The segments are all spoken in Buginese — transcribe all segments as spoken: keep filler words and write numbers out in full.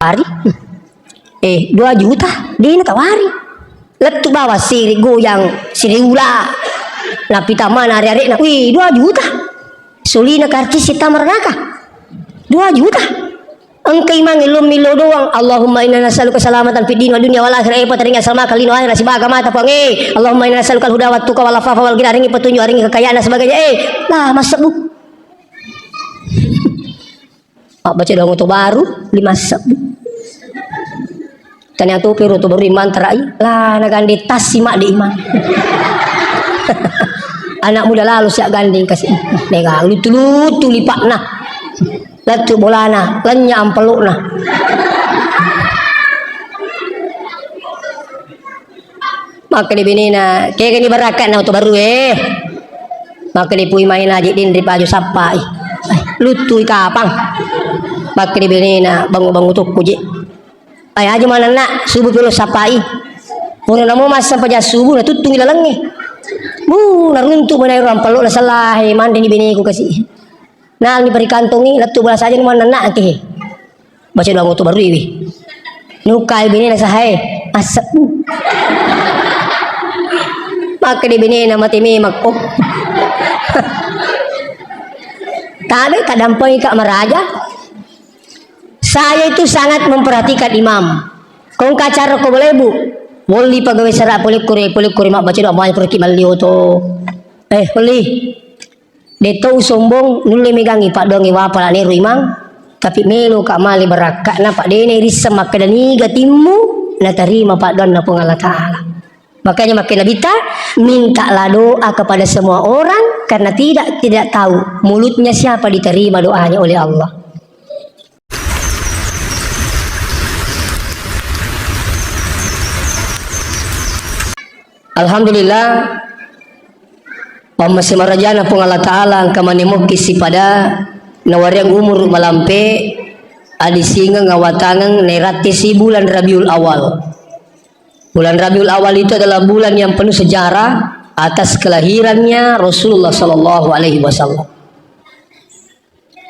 Ari. Eh, dua juta, dena tawari. Lettu bawang siri goyang, siri ula. Napita mana are-are'na, wih, dua juta. Solina karcis sita meranaka. Dua juta. Engka imang ilum milo doang. Allahumma inna nas'aluka salamatan fid din wa dunya wal akhirah. Eh, pateringa salamaka lino akhirat sibaga mata Puang. Eh, Allahumma inna nas'aluka al-huda wat tuqa wal afafa wal ghina. Aringi petunjuk, aringi kekayaan dan sebagainya. Eh, lah, masuk bu. Mabbaca doang oto baru, lima sebbu. Tania tu piru oto baru imang terai, lah, nagande tas simak di imang. Anak muda lalu siap gandeng kasih. Nega lutu-lutu lipakna. Lettu bolana, lenya ampelukna. Makkeda benena, kegani barakatna oto baru e. Makkeda pui maena je denre paju sappai. Luttui kapang. Makkeda benena, bangu-bangu tokko je. Ai aja manenna, subuh pelo sappai. Pura namo massempajang subuh, natuttungi lalengnge. Bu, naruntu mana ero ampelukna sellahe, manreni beneku kasi. Nalani parikantongi, lettu bola saja ni manenna ke. Baca doang oto baru iwi. Nukai benena sahae, assebu. Makkeda benena mate memakko. Tabe kadampengi ka maraja. Saya itu sangat memperhatikan imam. Kong kacara ko boleh bu. Woli pagawe sera pole kore, pole kore mabbaca doang banyak perki malli oto. Eh, woli. Deto usombong, nulle megangi paddoangnge wapala nero imang, tapi melo ka male barakka'na, paddenai risseng makkeda niga timmu, natarima paddoanna Puang Allah Ta'ala. Makanya makkeda Nabitta, mintalah doa kepada semua orang, karena tidak, tidak tahu mulutnya siapa diterima doanya oleh Allah. Alhamdulillah, pammase marajana Puang Allah Ta'ala engka manemokki sipada nawareang umuru malampe, adisingeng awatangeng nairattesi bulan Rabiul Awal. Bulan Rabiul Awal itu adalah bulan yang penuh sejarah atas kelahirannya Rasulullah sallallahu alaihi wasallam.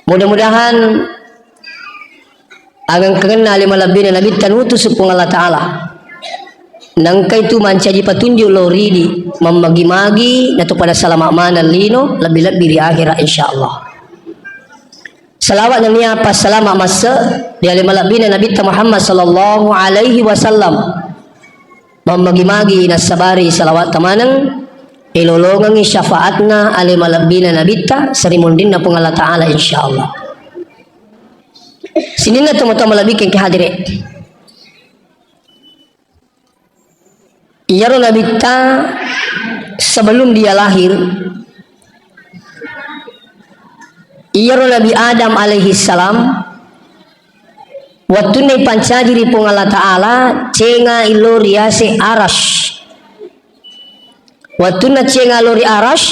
Mudah-mudahan agangkengenna ale malebbina Nabitta nutusu Puang Allah Ta'ala. Nangka itu mancaji patunjuk lao ridi, mammagi-magi, natu pada salama maneng lino, lebbi-lebbi ri akhirat, insyaallah. Salawat nennia passalama masse ri ale malebbina Nabitta Muhammad sallallahu alaihi wasallam. Mammagi-magi nassabari salawatta maneng, ilolongengngi syafaatna ale malebbina Nabitta, seri munrinna Puang Allah Ta'ala, insyaallah. Sininna tomatoa malebbikeng ke hadire. Iyaro Nabitta sebelum dia lahir, iyaro Nabi Adam alaihi salam, wettunna ipancaji ri Puang Allah Ta'ala, cenga illo riase Arash. Wettunna cenga lo ri Arash,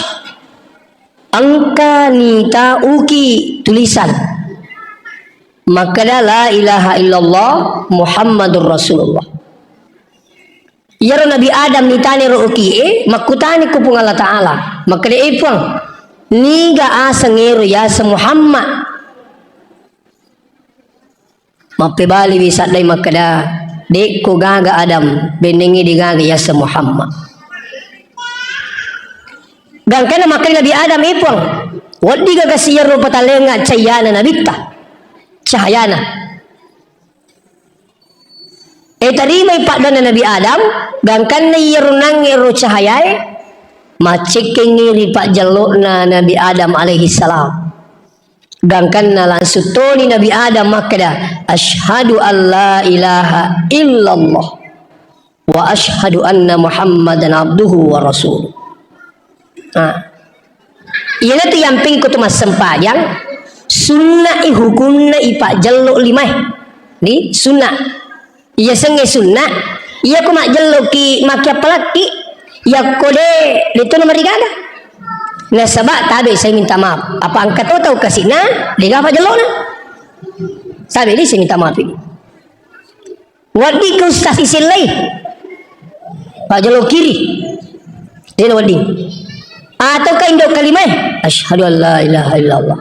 engka nita uki tulisan. Makkeda, "La ilaha illallah Muhammadur Rasulullah." Iyaro Nabi Adam nitani ro ukie, makkutani ku Puang Allah Ta'ala. Makkeda, "Eh, Puang, niga aseng ero yaseng Muhammad?" Mappebaliwi saddai makkeda, "Dekko gaga Adam, bennengngi degaga yaseng Muhammad." Gangkanna makkeda Nabi Adam, "Eh, Puang, wedding gaga siyaro patalenga cahayana Nabitta?" Cahayana. Eh, tarimai paddoanna Nabi Adam, gangkanna iyaro nangnge ro cahayae, maccekkengngi ri pajjello'na Nabi Adam alaihi salam. Gangkanna langsung toni Nabi Adam makkeda, "Asyhadu an la ilaha illallah wa asyhadu anna Muhammadan abduhu wa rasuluh." Nah, iyanatu yampingko tu massempajang, sunna'i hukunna ipajjello limae. Di sunna. Iyasengnge sunna, iyako majjelloki makkiappalakki, yakko de, de to namarigaga. Nasaba tabe, saya minta maaf. Apa engka to tau kasina, de gaga pajjellona. Tabe de, saya minta maaf ini. Wedding ke ustaz isellai. Pajjello kiri. Dena wedding. Atau ka indo kalimae, "Asyhadu an la ilaha illallah."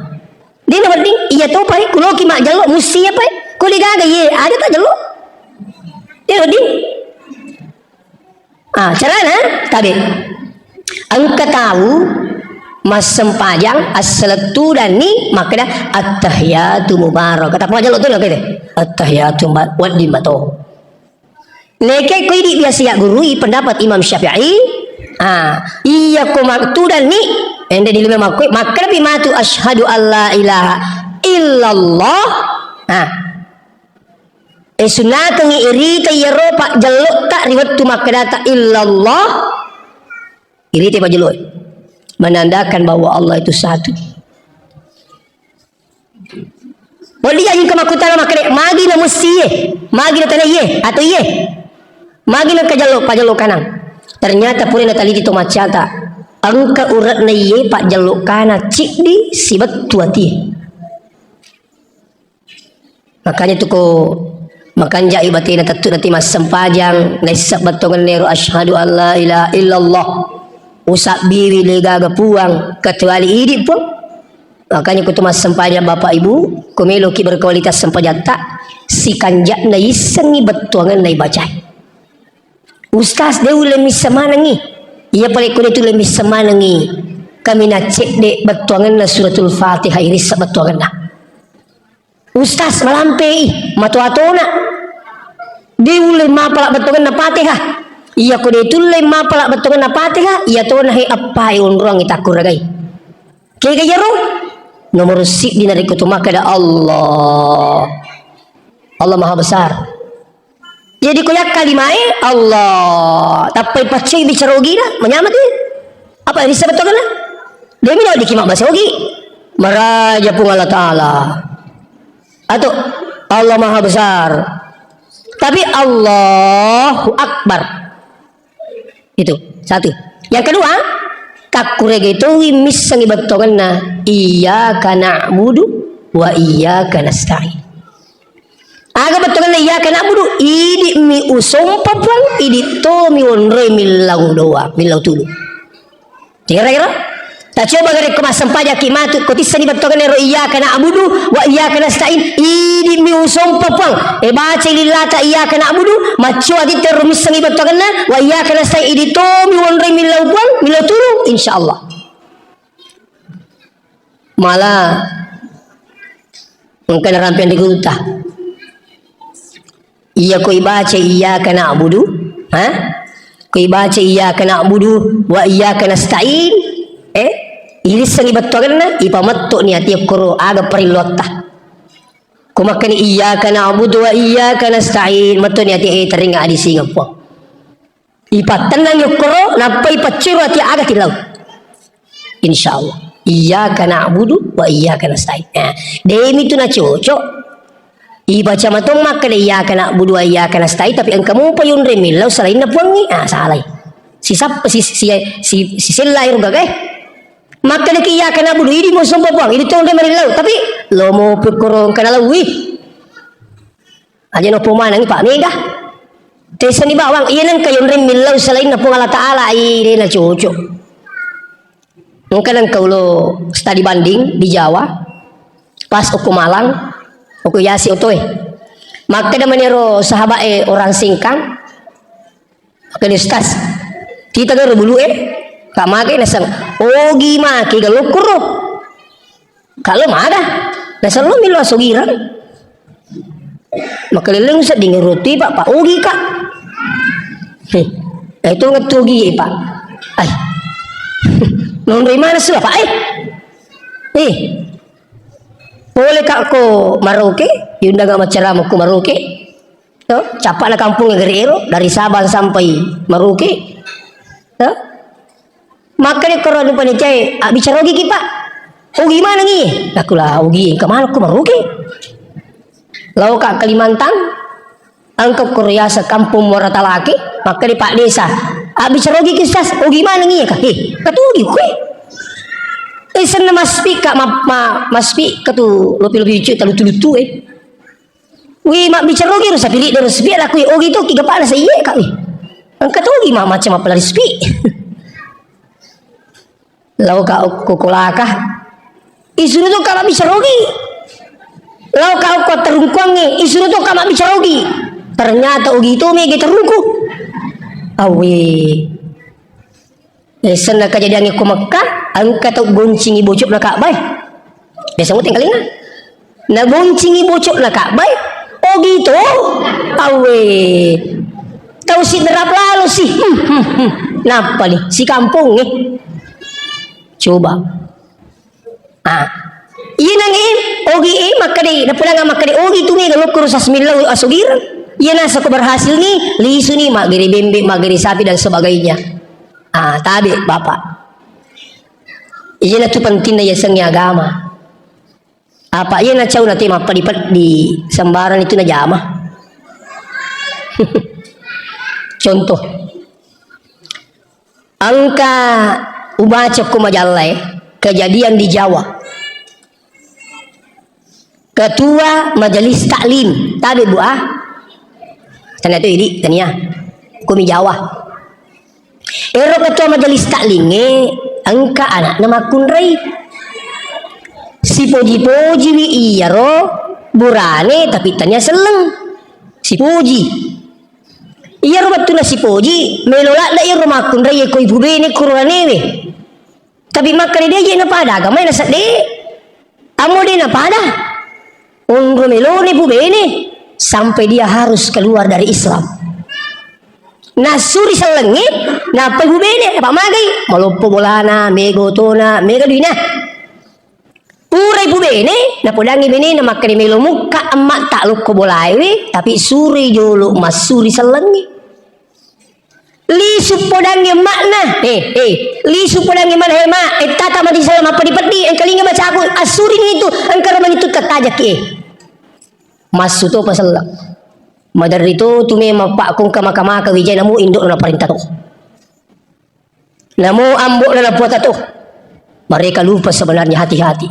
Dena wedding, iya topa e, kuloki majjello, musti apa e? Ko Boleh gaga, ye, ada tak jelo? Ye, Rodi? Ah, carana, tabe. Engka tau massempajang, assala tudang ni, makkeda, "Attahiyatu mubarak." Kata pajalo tu, nakede. "Attahiyatu mubarak." Wedding mato. Neke ko idi biasa ya gurui pendapat Imam Syafi'i. Ah, iya ko mak-, tudang ni, ende di lima makkoi, makkeda pi matu, "Asyhadu alla ilaha illallah." Ah, E, sunnakengngi irita iyaro pajjellotta ri wettu makkedata illallah. Irita pajjello e. Menandakan bahwa Allah itu satu. Wedding jaji engka makkutana makkeda, "Magi na musti iye? Magi na tena iye? Atau iye? Magi na engka jello, pajjello kanang?" Ternyata pura nataliti to maccata, engka ure'na iye pajjello kanang ciddi sibettu atie. Makanya tu ko makanjai batena tettu nati massempajang, naisseng bettuangenna ero asyhadu alla ilaha illallah. Usabbiwi le gaga puang, kecuali idi puang. Makanya ko tu massempajang bapak ibu, ko meloki berkualitas sempajatta, sikanja'na issengngi bettuangenna ibacai. Ustaz, de ulle misseng manengngi. Iya pale ko de tulle misseng manengngi. Kaminang cedde bettuangenna suratul Fatihah irisseng bettuangenna. Ustaz, malampe i, matoa-tona. De ulle mapala bettuangenna Fatihah. Iya ko de tulle mapala bettuangenna Fatihah, iya tona he appae onroang takkurragai. Kega iyaro? Nomor siddi narekko tu makkeda Allah. Allah Maha Besar. Jadi ko yakkalimae Allah, tappa ipaccoi bicara ogina, manyamati. Apa bisa bettuanna? Demi naweddiki mabbasa ogi. Maraja Puang Allah Ta'ala. Atau Allah Maha Besar. Tapi Allahu Akbar. Itu, satu. Yang kedua, takkurege towi missengi bettuangenna, "Iyyaka na'budu wa iyyaka nasta'in." Aga bettuangenna iyyaka na'budu, idi'mi usompa Puang, idi' tomi wonroi millau doa, millau tulu. Kira-kira? Tacoba gare ko massempajaki matu, ko tissani bettuangenna ero iyyaka na'budu wa iyyaka nasta'in, idi'mi usompa Puang. E, bacai lillata iyyaka na'budu, maccoa tittero missengi bettuangenna, wa iyyaka nasta'in, idi' tomi wonroi millau Puang, millau tulu, insyaallah. Mala engka narampeang ri gurutta. Iya ko ibaca iyyaka na'budu, ha? Ko ibaca iyyaka na'budu wa iyyaka nasta'in, eh, irissengi bettuangenna, ipametto'ni ati okkoro aga parilluatta. Ko makkani iyyaka na'budu wa iyyaka nasta'in, metto'ni ati, eh, teringa adi singa Puang. Ipattennang yokkoro, nappa ipaccuru ati aga tillau. Insyaallah. Iyyaka na'budu wa iyyaka nasta'in. Nah, demi tu nacocok. Ibaca matong makkeda iyyaka na'budu wa iyyaka nasta'in, tapi engka mupa yonroi millau selainna Puangnge. Ah, salai. Sisap-, si, si, si, sisella ero gaga e. Makkedaki iyyaka na'budu, idi' mo sompa Puang, idi' tonroi marillau, tapi lomo pi okkoro engka nalaui. Aja noppo manengngi, Pak, mega. Tessani bawang, iya nengka yonroi millau selainna Puang Allah Ta'ala, ai, de nacocok. Engka nengka ulo study banding di Jawa, pas okko Malang, okko yasi otoe. Makkeda manero sahabat e orang Singkang, Oke, Ustaz. Kita garo bulu e, ka make nasang. Ogi make galo kuro. Kalo maga. Nasang lo milo asogirang. Makaleleng sedding roti, Pak, Pak. Ogi, Kak. Heh. Eh, itu ngetu ogi, Pak. Ai. Nonroi mana sih, Pak? Eh. Eh. Pole, Kak, ko Maroke, yunda ga macara ko Maroke. To, cappa'na kampung gare ero, dari Sabang sampai Merauke. To? Makkeda koro anu panitia e, "Abbicara ogi ki, Pak." "Ogi manengngi?" Nakula, "Ogi, engka maneng ko Merauke." Lao ka Kalimantan, engka koro yaseng Kampung Muara Talake, makkeda Pak Desa, "Abbicara ogi ki, Ustaz." "Ogi manengngi ka?" "Eh, katu ogi koe." Eh, senna maspi ka, ma-, ma-, maspi ka tu lopi-lopi cu talutu-lutu e. Wi, mabbicara ogi ro sapiri de ro sepi, lakui ogi to ki gapana saiye, Kak, wi. Engka to ogi ma-, macam apa lari sepi. Lao ka okko kolaka. Isuru to ka mabbicara ogi. Lao ka okko terungkuangnge, isuro to ka mabbicara ogi. Ternyata ogi to mega terungku. Awe. Eh, senna kejadian ko Mekah, engka tau boncingi bocokna Ka'bah. Biasa muting kalinga. Na boncingi bocokna Ka'bah, ogi to. Awe. Tau siderap lalo si. Hmm, hmm, hmm. Nappa ni, si kampong eh. Coba. Ah. Iye nang e, ogi e, makkeda, napodang makkeda, ogi tu mega lokko ro sasmillau asugireng. Iye nasako berhasil ni, lisu ni, maggere bembe, maggere sapi dan sebagainya. Ah, tabe, Bapak. Iye natu pentingna yasengnge agama. Apa iye nacau nate mappedi-pedi, sembarang itu najama. Contoh. Engka ubaca ko majallae, kejadian di Jawa. Ketua Majelis Taklim, tabe, Bu, ah? Tania tu idi, tania. Ko mi Jawa. Ero ketua Majelis Taklingnge, engka anakna makkunrai. Sipoji-pojiwi iyaro burane, tapi tania selleng. Sipoji. Iyaro wettunna sipoji, melo ladde iyaro makkunrai ko ibu bene ko uranewe. Tapi makkeda de je napada agamae nasedde. Amo de napada. Onro melone ibu bene sampai dia harus keluar dari Islam. Nasuri sellengnge, nappa ibu bene, apa magai? Maloppo bolana, mega otona, mega duina. Purai pubene, napodangi benena makkeda melo mukka emma'ta lokko bolaewe, tapi suroi jolo massuri sellengnge. Lisu podangi emma'na, eh, eh, lisu podangi emma'na, "He, Ma, ettata mati sellang mappedi-pedi, engkalinga bacaku, assurini itu, engka ro mangitu tattajakki, eh." Massu topa sellang. Maderri to tu memang pakko engka maka-maka wijai namu indo'na naparenta to. Namo ambo'na napuata to. Mereka lupa sebenarnya, hati-hati.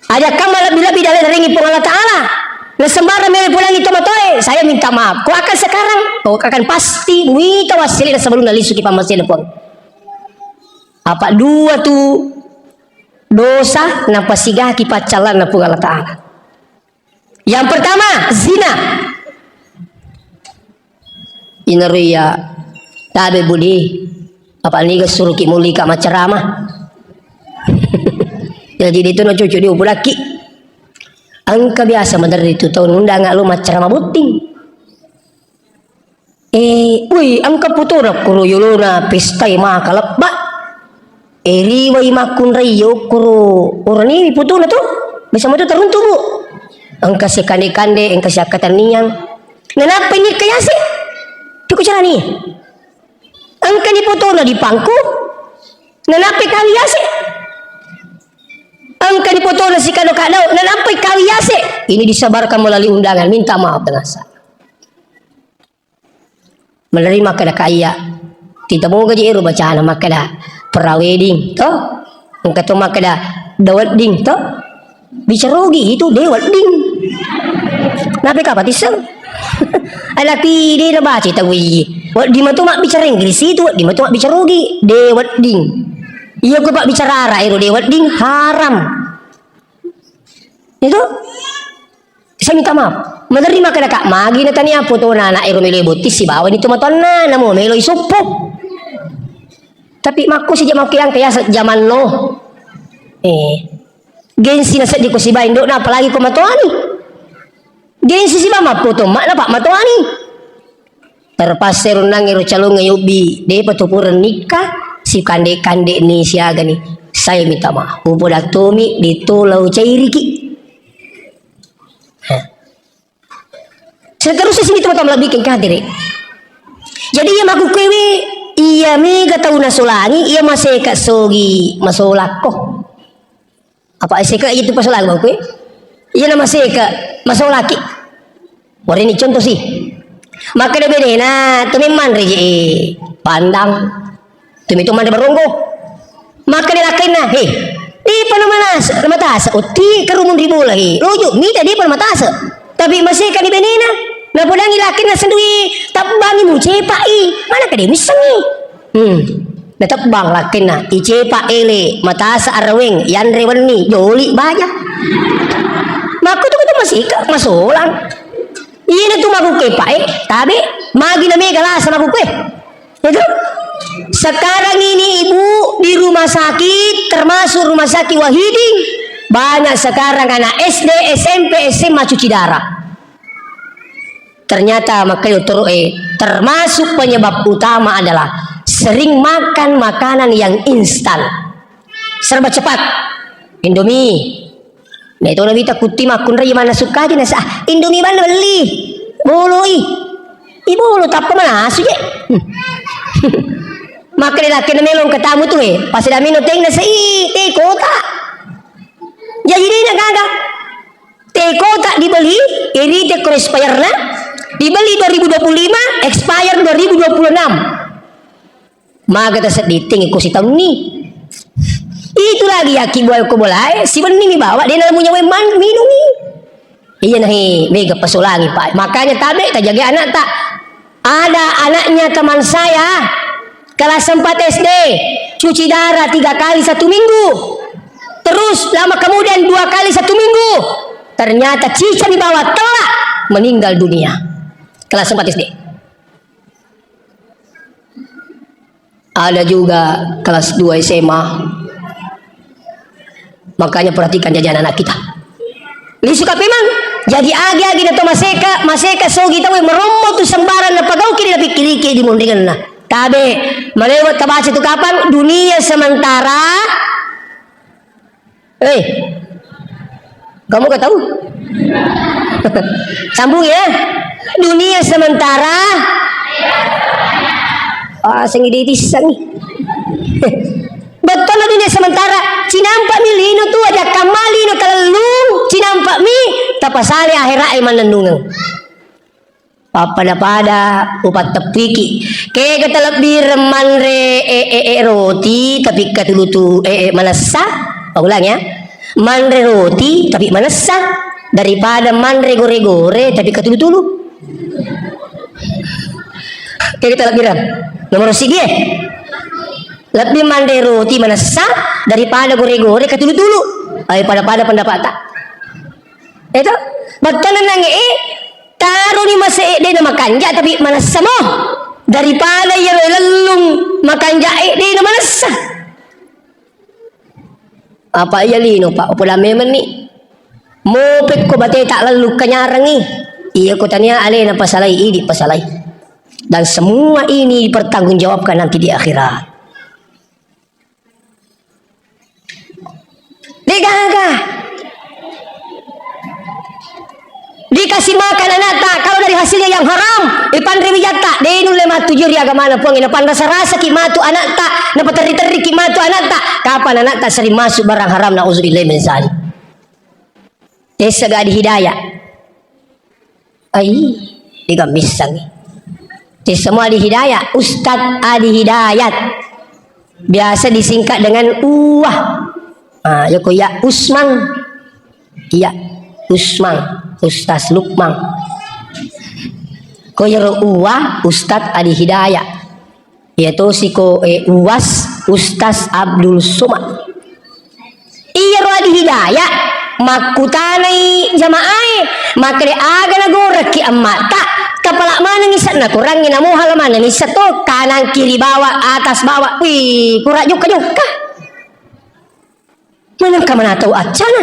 Ada kamma lebih-lebih dari ringi Puang Allah Ta'ala. Nasembarang melo pulangi tomatoe, saya minta maaf. Ko akan sekarang, ko akan pasti muita wassele sebelum nalisuki pammasena Puang. Apa dua tu dosa napasigaki paccallanna Puang Allah Ta'ala. Yang pertama, zina. Inaro iya tabe budi, apa niga suruki mulika maccarama. Jadi itu no cucu di upulaki. Engka biasa maderri tu tau nundanga lo maccarama botting. Eh, woi, engka potona koro yolona pesta e maka lebba. Eh, riwai makkunrai okkoro oraniwi potona to. Bisa matu teruntu, Bu. Engka si kande-kande, engka si akkatenniang. Nanappa ini kayase. Piko carani. Engka ni potona di pangku. Nanappa kawi yase. Engka ni potona si kado-kado. Nanappa kawi yase. Ini disebarkan melalui undangan. Minta maaf dengan saya. Menerima kada kaya. Tita moga je ero bacana makkeda pra wedding to. Engka to makkeda da wedding to. Bicara ogi itu de wedding. Nape kapa tisseng? Alaki de na baca tau i. Wedding matu mabbicara Inggris itu, wedding matu mabbicara ogi. De wedding. Iya ko pabbicara ara ero de wedding haram. Itu saya minta maaf. Menerima kada kak magi na tania potona anak ero melo botting sibawa ni tomatoanna namo melo isuppu. Tapi makko sija makko yang kaya zaman no. Eh. Gengsi na seddi ko sibawa indo'na apalagi ko matoani. Gengsi sibawa mappoto makna pak matoani. Terpaksa runnang ero calonga yobbi, depa tu pura nikka, sikande-kande ni siaga ni. Saya minta maaf. Upoda tomi, de to lao cairiki. Hah. Seterusnya sini teman-teman lebih ke hadir. Jadi iya makkukkuewe, iya mega tau nasolangi, iya maseka sogi masolakko. Apa seka itu pasolang bangku? Iya nama seka masolaki. Warini contoh sih. Makkeda benena, tumi manre je, eh, pandang. Tumi tu manre baronggo. Makkeda lakkainna, "He, depa na manasa, na matasa, otti karumun ri bola, he. Lojo, mita depa na matasa." Tapi maseka ni benena, napodangi lakkainna sendui, tabbangi mucepai, mana kade missengi. Hmm. Natebbang lakkainna, icepa ele, matasa araweng, yanre wenni, joli baja. Aku tu kita masih ke masolang. Ini tu maguke, Pak, eh. Tabe, magi na mega lasa maguke. Itu. Sekarang ini ibu di rumah sakit, termasuk rumah sakit Wahiding, banyak sekarang anak S D, S M P, S M A cuci darah. Ternyata makanya dokter, eh, termasuk penyebab utama adalah sering makan makanan yang instan. Serba cepat. Indomie. Nah, itu Nabi takuti makkunrai mana suka aja nasa, ah, Indomie mana beli. Boloi. I bolo tappa manasu je. Maka laki na melong ketamu tu, eh. Pas ada minum teh nasa, i, teh kota. Jadi dia nak kagak. Teh kotak dibeli, ini teh ko expire-na, dibeli dua ribu dua puluh lima, expire dua ribu dua puluh enam. Maga tasedding teng ko sitaunni. Itu lagi yaki buah ko bolae, sibenni mi bawa, dia nalamu nyawa man-, minungi. Iya nahi, mega pasolangi, Pak. Makanya tabe, tajaga anak tak. Ada anaknya teman saya, kelas empat S D, cuci darah tiga kali satu minggu. Terus lama kemudian dua kali satu minggu. Ternyata cicak di bawah telak, meninggal dunia. Kelas empat S D. Ada juga kelas dua S M A. Makanya perhatikan jajan anak kita. Lisu kape mang. Jadi agi-agi na to maseka, maseka sogi tau merombo tu sembarang na pagau kiri na pikiriki di mondingenna. Tabe, malewa tabaca tu kapang dunia sementara. Eh, kamu gak tahu? Sambung ya. Dunia sementara. Ah, sengidi pisang. Betul dunia sementara. Cinampak mi lino tu aja kamali no kalellung. Cinampak mi tapasale akhirat e manennungeng. Pappada-pada upatteppiki. Kega talebbireng manre e, e, e, roti, tapi katulu-tu-, e, e, manessa. Ulang ya. Manre roti, tapi manessa. Daripada manre gore-gore, tapi katulu-tulu. Kega talebbireng. Nomor sigi, eh. Lebbi manre roti manessa daripada gore-gore katulu-tulu. Ayo pada-pada pendapat tak? Itu. Betul nang, eh. Taroni mase e de na makanja tapi manessa mo. Daripada iyaro lellung makanja e de na manessa. Apa iya lino, Pak? Pola memenni. Mo pekko bate tak lellung kanyarangi. Iya ko tania alena pasalai, idi pasalai. Dan semua ini dipertanggungjawabkan nanti di akhirat. Degaga. Dikasih makan anakta, kalau dari hasilnya yang haram, ipanre wijatta, de nulle matu juri agamana Puang, napanrasa-rasaki matu anakta, napaterri-terriki matu anakta, kapan anakta sering masuk barang haram, nauzubillah min zalik. Tessa ga di hidayah. Ai, digammissangi. Tessa mo Adi Hidayat, Ustadz Adi Hidayat. Biasa disingkat dengan Uwah. Ah, ya ko ya Usmang. Iya, Usmang, Ustaz Lukmang. Ko yero Uwah, Ustadz Adi Hidayat. Iya tosi ko, eh, Uwas, Ustaz Abdul Somad. Iyaro Adi Hidayat makkutanai jamaae, makkeda aga nagorekki emma'ta, tapala manengi sanna korangngi namohala manengi sato, kanan kiri bawah, atas bawah. Wih, kura jokka-jokka. Manengka mana tau accana.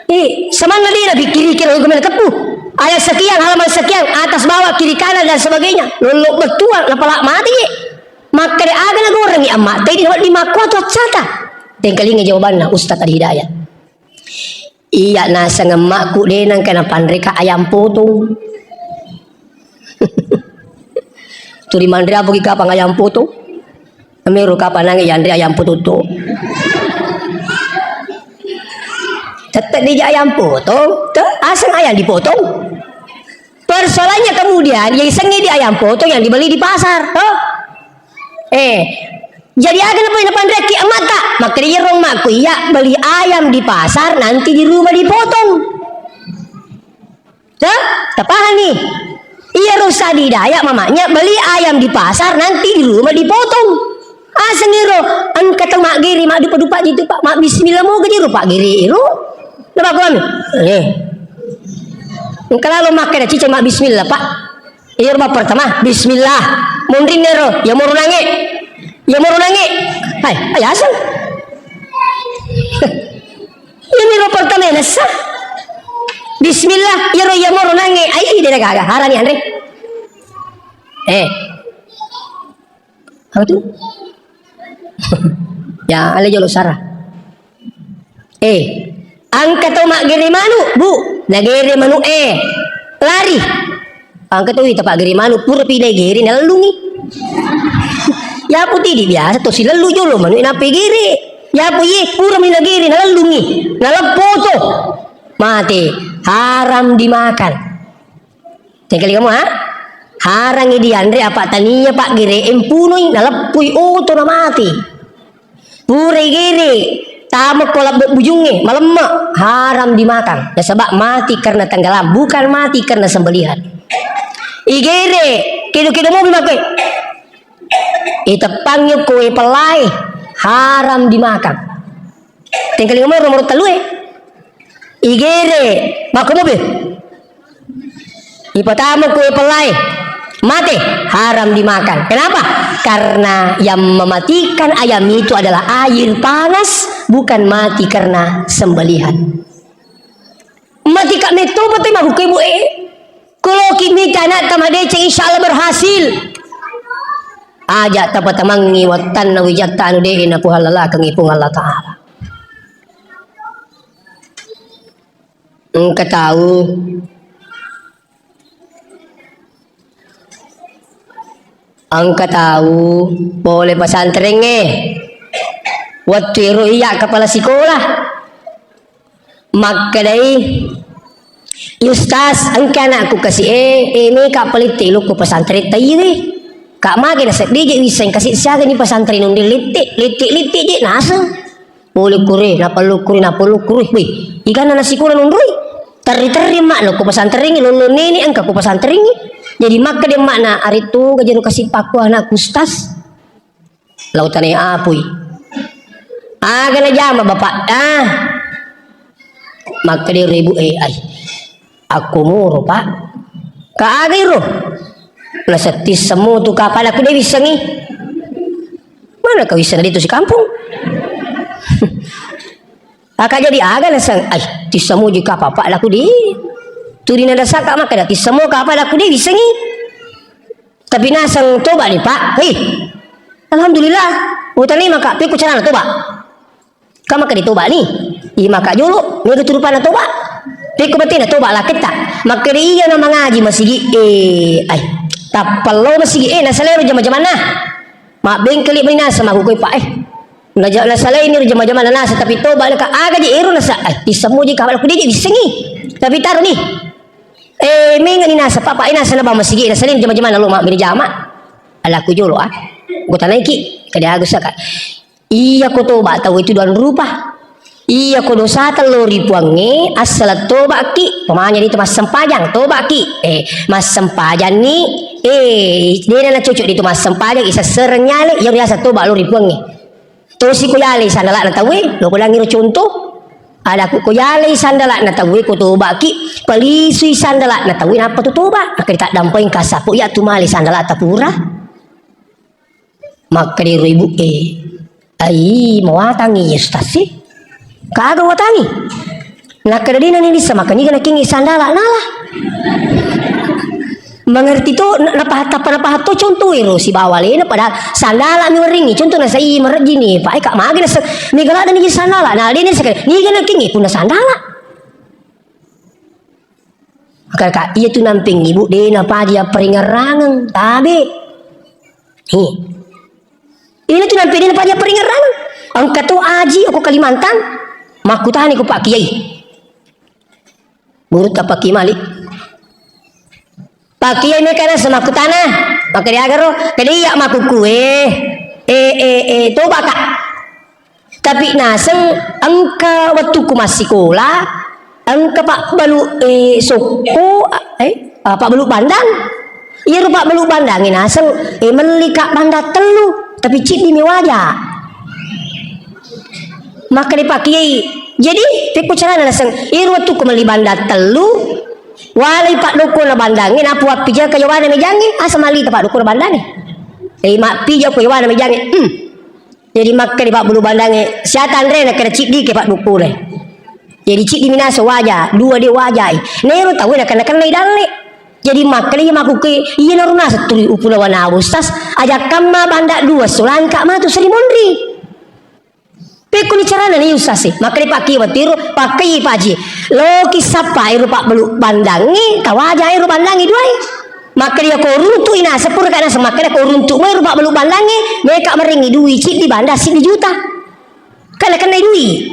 Eh, samanna de napikkiriki ro gumena teppu. Ayat sekian, halaman sekian, atas bawah, kiri kanan dan sebagainya. Lollo bettuang, napala mati je. Makkeda aga nagorengi amma, tedi wedding makkuatu accata. Tengkalinga jawabanna Ustaz Adi Hidayat. Iya naseng emmakku de nengka napanreka ayam potong. Tuli manre apa ki kapang ayam potong? Amiru kapang nange yanre ayam potong to. Tetep dija ayam potong, te aseng ayam dipotong. Persoalannya kemudian, yang isengi di ayam potong yang dibeli di pasar, toh? Eh, jadi aga napa napanrekki emmata? Makkeda iyaro emmakku, iya beli ayam di pasar, nanti di rumah dipotong. Hah? Tapahami? Iyaro Ustaz Hidayat mamanya beli ayam di pasar, nanti di rumah dipotong. Asengiro, engka tau maggere, maddupa-dupa jitu, Pak, mabbismillah moga jero paggere iro. Napa kuami? Eh. Engka lalo makkeda ciceng ma bismillah, Pak. Iyaro bab pertama, bismillah. Monrinna ro, ya moro nange. Ya moro nange. Hai, ayaseng. Ini ro pertama nessa. Bismillah, iyaro ya moro nange. Ai, de gaga, harani anre. Eh. Apa tu? Ya, ale jolo sara. Eh, engka tau maggere manu, Bu, nagere manu e, lari. Engka tau ita paggere manu, pura pi nagere, nalellungi. Ya putidi biasa to silellu jolo manu e nappa gere. Ya pu iye, pura mi nagere, nalellungi, naleppo to. Mate, haram dimakan. Tengkali kamu, ha? Harangi dianre apa tania paggere empunoi, naleppui oto namati. Purai gere, tamekko labbe bujungnge, malemme, haram dimakan. Nasaba mati karena tenggelam, bukan mati karena sembelihan. Igere, kedo-kedo mobil makke. Iteppangi ko e pellai, haram dimakan. Tengkali nomor, nomor tellu e. Igere, makko mobil. Ipatama ku e pellai. Mate, haram dimakan. Kenapa? Karena yang mematikan ayam itu adalah air panas, bukan mati karena sembelihan. Mati ka metto pate mahukai bu e. Koloki mita anakta madeceng, insya Allah berhasil. Aja tapatamangi wattanna wijatta anu de napuhallalakengi Puang Allah Ta'ala. Engka tau, engka tau pole pesantrengnge. Wettu ero iya kepala sekolah. Makkedai, "Ustaz, engka anakku kasi e, e, meka palitte lokko pesantren taiwe. Ka mage nasedding je wisseng kasi siaga ni pesantren nunde litte, litte, litte je naseng." Pole kure, napallu kure, napallu kure. Wih, iganna nasikola nunrui. Terri-terri mak lokko pesantren, lollo nene engka ko pesantren. Jadi makkeda makna aretto gajero kasi pakku anakku Ustaz. Lao tanai apui. Aga najama bapak? Ah. Makkeda ero ibu e, ai. Akko moro, Pak. Ka aga iro? Nasetti semua tu kapal aku de wissengi. Mana kau wisseng itu si kampung? Aka jadi aga naseng, ai, tissemu ji kapal, Pak, laku di. Turi nadasaka makkeda tissemu kapal laku de wissengi. Tapi naseng toba ni, Pak. Hei. Alhamdulillah. Utani maka pekko carana toba. Ka maka ditoba ni. I maka jolo, mega turupana toba. Pekko betena toba laketta. Maka de iya na mangaji masigi e. Ai. Tappallo masigi e nasalero jama-jamanna. Mabbengkeli mani naseng makkukoi, Pak, eh. Naja-, nasalaini ro jama-jamanna naseng, tapi toba ka aga je ero nasa, eh, tissemu ji kapal ku de je wissengi. Tapi taro ni. Eh, mengani nasa, Pak, Pak, eh, nasa naba masigi, nasalini jama-jamanna lo mabbere jama. Alaku jolo, ah. Ku tanaiki, kada agus saka. Iya ko toba tau itu dua rupa. Iya ko dosata lo ri Puangnge, assala tobaki, pamanya itu massempajang, tobaki. Eh, massempajang ni, eh, dena na cocok itu massempajang, isessereng nyale, iya riasa toba lo ri Puangnge. Tosi ko yalei sandala'na tauwe, lo ko dangi ro contoh. Ada ku ko yalei sandala'na tauwe, ko tobaki, palisui sandala'na tauwe, nappa tu toba. Maka ditaddampeng kasapo, iya tu male sandala'ta pura. Makkeda ero ibu e, "Ai, mawatangi ya Ustaz sih." Kaga watangi? Nakkeda dena ni bisa makkeda niga nakengngi sandala nala. Mengerti to, na-, napahat apa napahat to contoh ero sibawa alena padahal sandala mi weringi contoh nasai merejini, Pak, eh, Kak, magi nasa mega ladde ni sandala. Nah, dena sekali niga nakengngi punna sandala. Maka ka, iya tu nampeng ibu de napaja peringerangeng, tabe. Hi. Ini tu nampeng de napaja peringerangeng. Engka to aji ko Kalimantan, makkutani ko Pak Kiai. Gurutta Pak Kiai Malik. Pak Kiai mekana semakkutana, maka diagaro, kede iya makkukue, eh, eh, eh, toba ka. Tapi naseng engka wettukku massikola, engka pabbalu, eh, sokko, eh, ah, pabbalu bandang. Iyaro pabbalu bandangnge naseng, eh, melli ka bandang tellu, tapi ciddi mi waja. Maka dipakiai, Jadi, pekko carana naseng, iro wettukku melli bandang tellu, walai paddokkona bandangnge, nappa wappijaka yawana mejangnge, asa mallita paddokkona bandangnge. Eh, mappijako yawana mejangnge, hmm. Jadi makkeda pabbulu bandangnge, siata anre na kena ciddi ke paddukure. Jadi ciddi minasa waja, dua de wajai. Nero tau na kena-kena idalle. Jadi makkeda iya makkuke, iya naro nasa tuli upuna wana Ustaz, aja kamma banda dua sulangka matu seri monri. Pekkuni carana ni Ustaz e, makkeda pakki watiro, pakkai paji. Loki sappa ero pabbulu bandangnge, tawaja ero bandangnge duai. Makkeda ko runtu inasa pura kana makkeda ko runtu mai ero pabbulu bandangnge, meka marengi dui ciddi banda siddi juta. Kana kennai dui.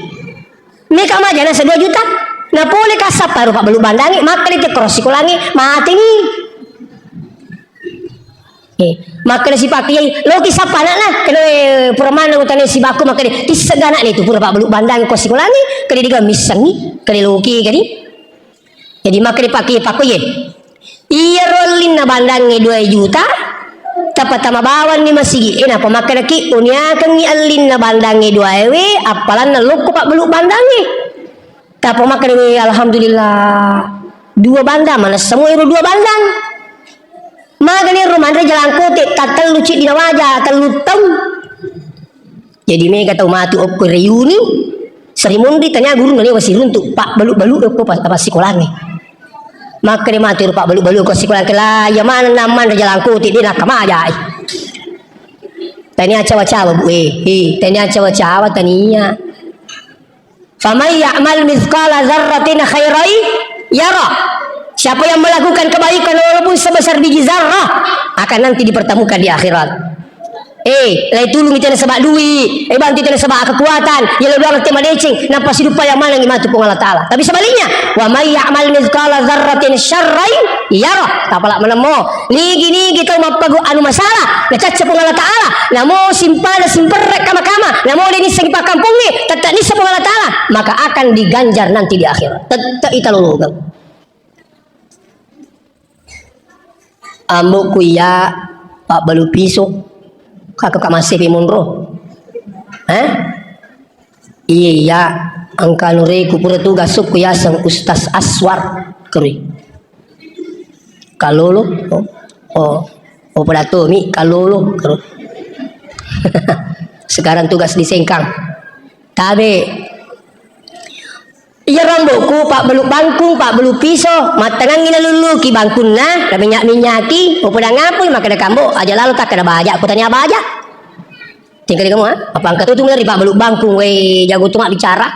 Meka maja nasa dua juta. Na pole ka sappa ero pabbulu bandangnge, makkeda te koro sikolangnge, mateni. Eh, makkeda sipakkiai, loki sappa anakna, kena, eh, pura maneng utane sibakku makkeda, tissegga anakna itu pura pabbulu bandangnge ko sikolangnge, kede diga missengi, kede loki kedi. Jadi makkeda pakki pakkoye. Iyaro ellinna bandangnge dua juta, tappa tama bawanni masigi. Eh, napa makkedaki, uniakengngi ellinna bandangnge dua ewe, appalanna lokko pabbulu bandangnge. Tappa makkeda, alhamdulillah. Dua bandang, manessa mo ero dua bandang. Magani ro manre jalangkote, tattellu ciddi nawaja, tellu taung. Jadi mega tau matu okko reuni, seri monri tania gurunna lewa siruntu, pabbalu-balu okko pas-, passikolangnge. Makkeda matu ero pabbalu-balu okko sikolang ke la, iya maneng nammanre jalangkote, de nakkamajai. Tania cawa-cawa, Bu, eh, eh, tania cawa-cawa, tania. Faman ya'mal mithqala dzarratin khairan yara. Siapa yang melakukan kebaikan walaupun sebesar biji zarrah, akan nanti dipertemukan di akhirat. Eh, lai tulungi tena sebab dui, eh, bantu tena sebab kekuatan, ya lo doang tema deceng, nampa sidupa yang manengi matu Puang Allah Ta'ala. Tapi sebaliknya, wa may ya'mal mithqala dzarratin syarran yara. Tapala menemmo. Nigi-nigi tau mappagu anu masalah, nacacca Puang Allah Ta'ala, namo simpada simperre kama-kama, namo de nissengi pakkampongnge, tette nisseng Puang Allah Ta'ala, maka akan diganjar nanti di akhirat. Tette italologeng. Ambokku iya pabbalu piso, kaka ka massepi monro. Eh? Iya, iya, engka nureku pura tugas sukku yaseng Ustaz Aswar. Kerui. Kalolo, oh, oh, oh, pada tomi, kalolo, karo. Sekarang tugas di Sengkang. Tabe. Iya rambokku, pabbalu bangkung, pabbalu piso, mattangangi nalulluki bangkunna, naminynya-minynyaki, oh, pada ngapui, makkeda kambo, aja lalo takkeda baja, kutania baja. Tinggal kamu, ha? Apa engka tu, tu mulai pabbalu bangkung, we, jago tu mak bicara.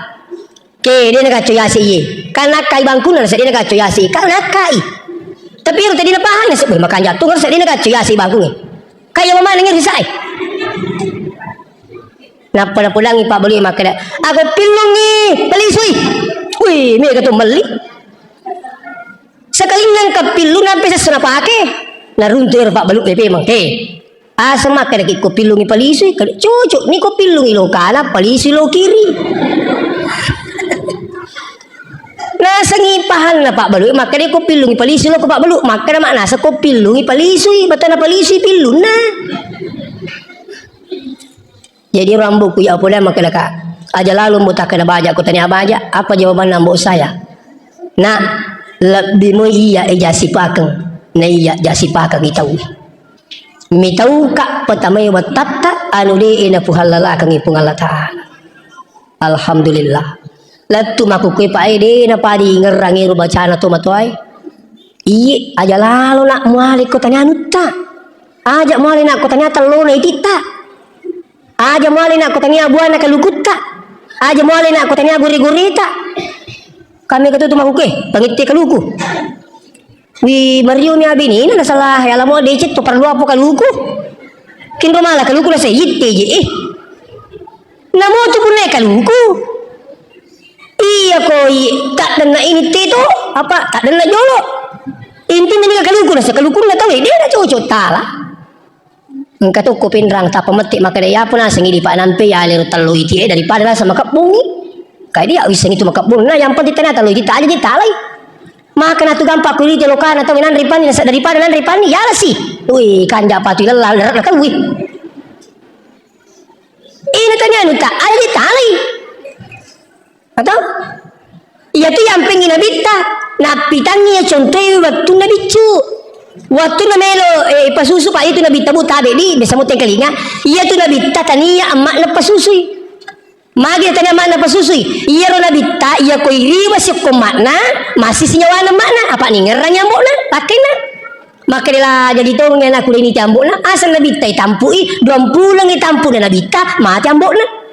Ke, de na kacco yasi iye. Kan nakkai bangkunna, nasa de na kacco yasi, kan nakkai. Tapi ero tadi na pahang, nasa, "Weh, makanja tu, nasa de na kacco yasi bangkung, eh." Kaya mama nengir bisa, eh. Nappa napudangi pabbalu makkeda, "Ako pillungi, pelisui." Wih, mega tu melli. Sekalingan kapillu nampe sesso napake. Naruntu ero pabbalu, eh, memang, eh. Asa makkedaki ko pillungi palisui, kade cocok ni ko pillungi lokana, palisui lo kiri. Nasengi pahanna pabbalu, makkeda ko pillungi palisui lo ko pabbalu, makkeda mak nasa ko pillungi palisui, batana palisui pillunna. Jadi rambuku ya poda makkeda ka, aja lalu mbo takkeda baja ko tania baja, apa jawabanna ambo saya? Nak, lebbi mo iya eja sipakeng, na iya ja sipakeng itau. Mitauka patamai wattatta anu de'e napuhallalakengngi Puang Allah Ta'ala. Alhamdulillah. Lettu makkukue pae de napadi ngerrangi ro bacana to matoae. Iye, aja lalo nak muale ko tania anutta. Aja muale nak ko tania tellona ititta. Aja muale nak ko tania buana kalukutta. Aja muale nak ko tania gore-goreta. Kami ketutu makkukue, pangitte kaluku. Wi, Mario mi abinina, nasala, ya lamo decet to parlu apa kaluku. Kinro mala kaluku nasa itte je, eh. Namo tu punna kaluku. Iya koi, tak denna ini te to, apa, tak denna jolo. Intinya ni kaluku nasa kaluku na tahu, eh, dia na cocok tala. Engka tokko penrang, tappa mette makkeda, "Iya pun nasengi di Pak nampe, ya lero tello iti, eh, daripada nasa makebbungi." Kayak dia wissengi tu makebbunna, yang penting tania tello iti, tak aja ditalai. Maka natu gampang ku iti lokana tau nanre panni, nasa daripada nanre panni, ya lasi. Wih, kanja patu ilella, lerak na tau, wih. Ini tania nu tak aja ditalai. Atau? Iyatu yampéngngi nabitta, nappitangngi iya contoé wettunna biccu. Wettunna mélo, eh, pasusu, Pak, itu nabitta, Bu, tabe di, biasa mutengkalinga. Iyatu nabitta tania emma'na pasusui. Magi tania emma'na pasusui? Iyaro nabitta, iya ko iriwa siokko emma'na, massi sinyawana emma'na, apa ningerrangi ambo'na, pakkainna. Makkeda la jadi tongeng anakku, dé' nita ambo'na, asal nabitta itampu'i, duang puleng itampu'na nabitta, mati ambo'na.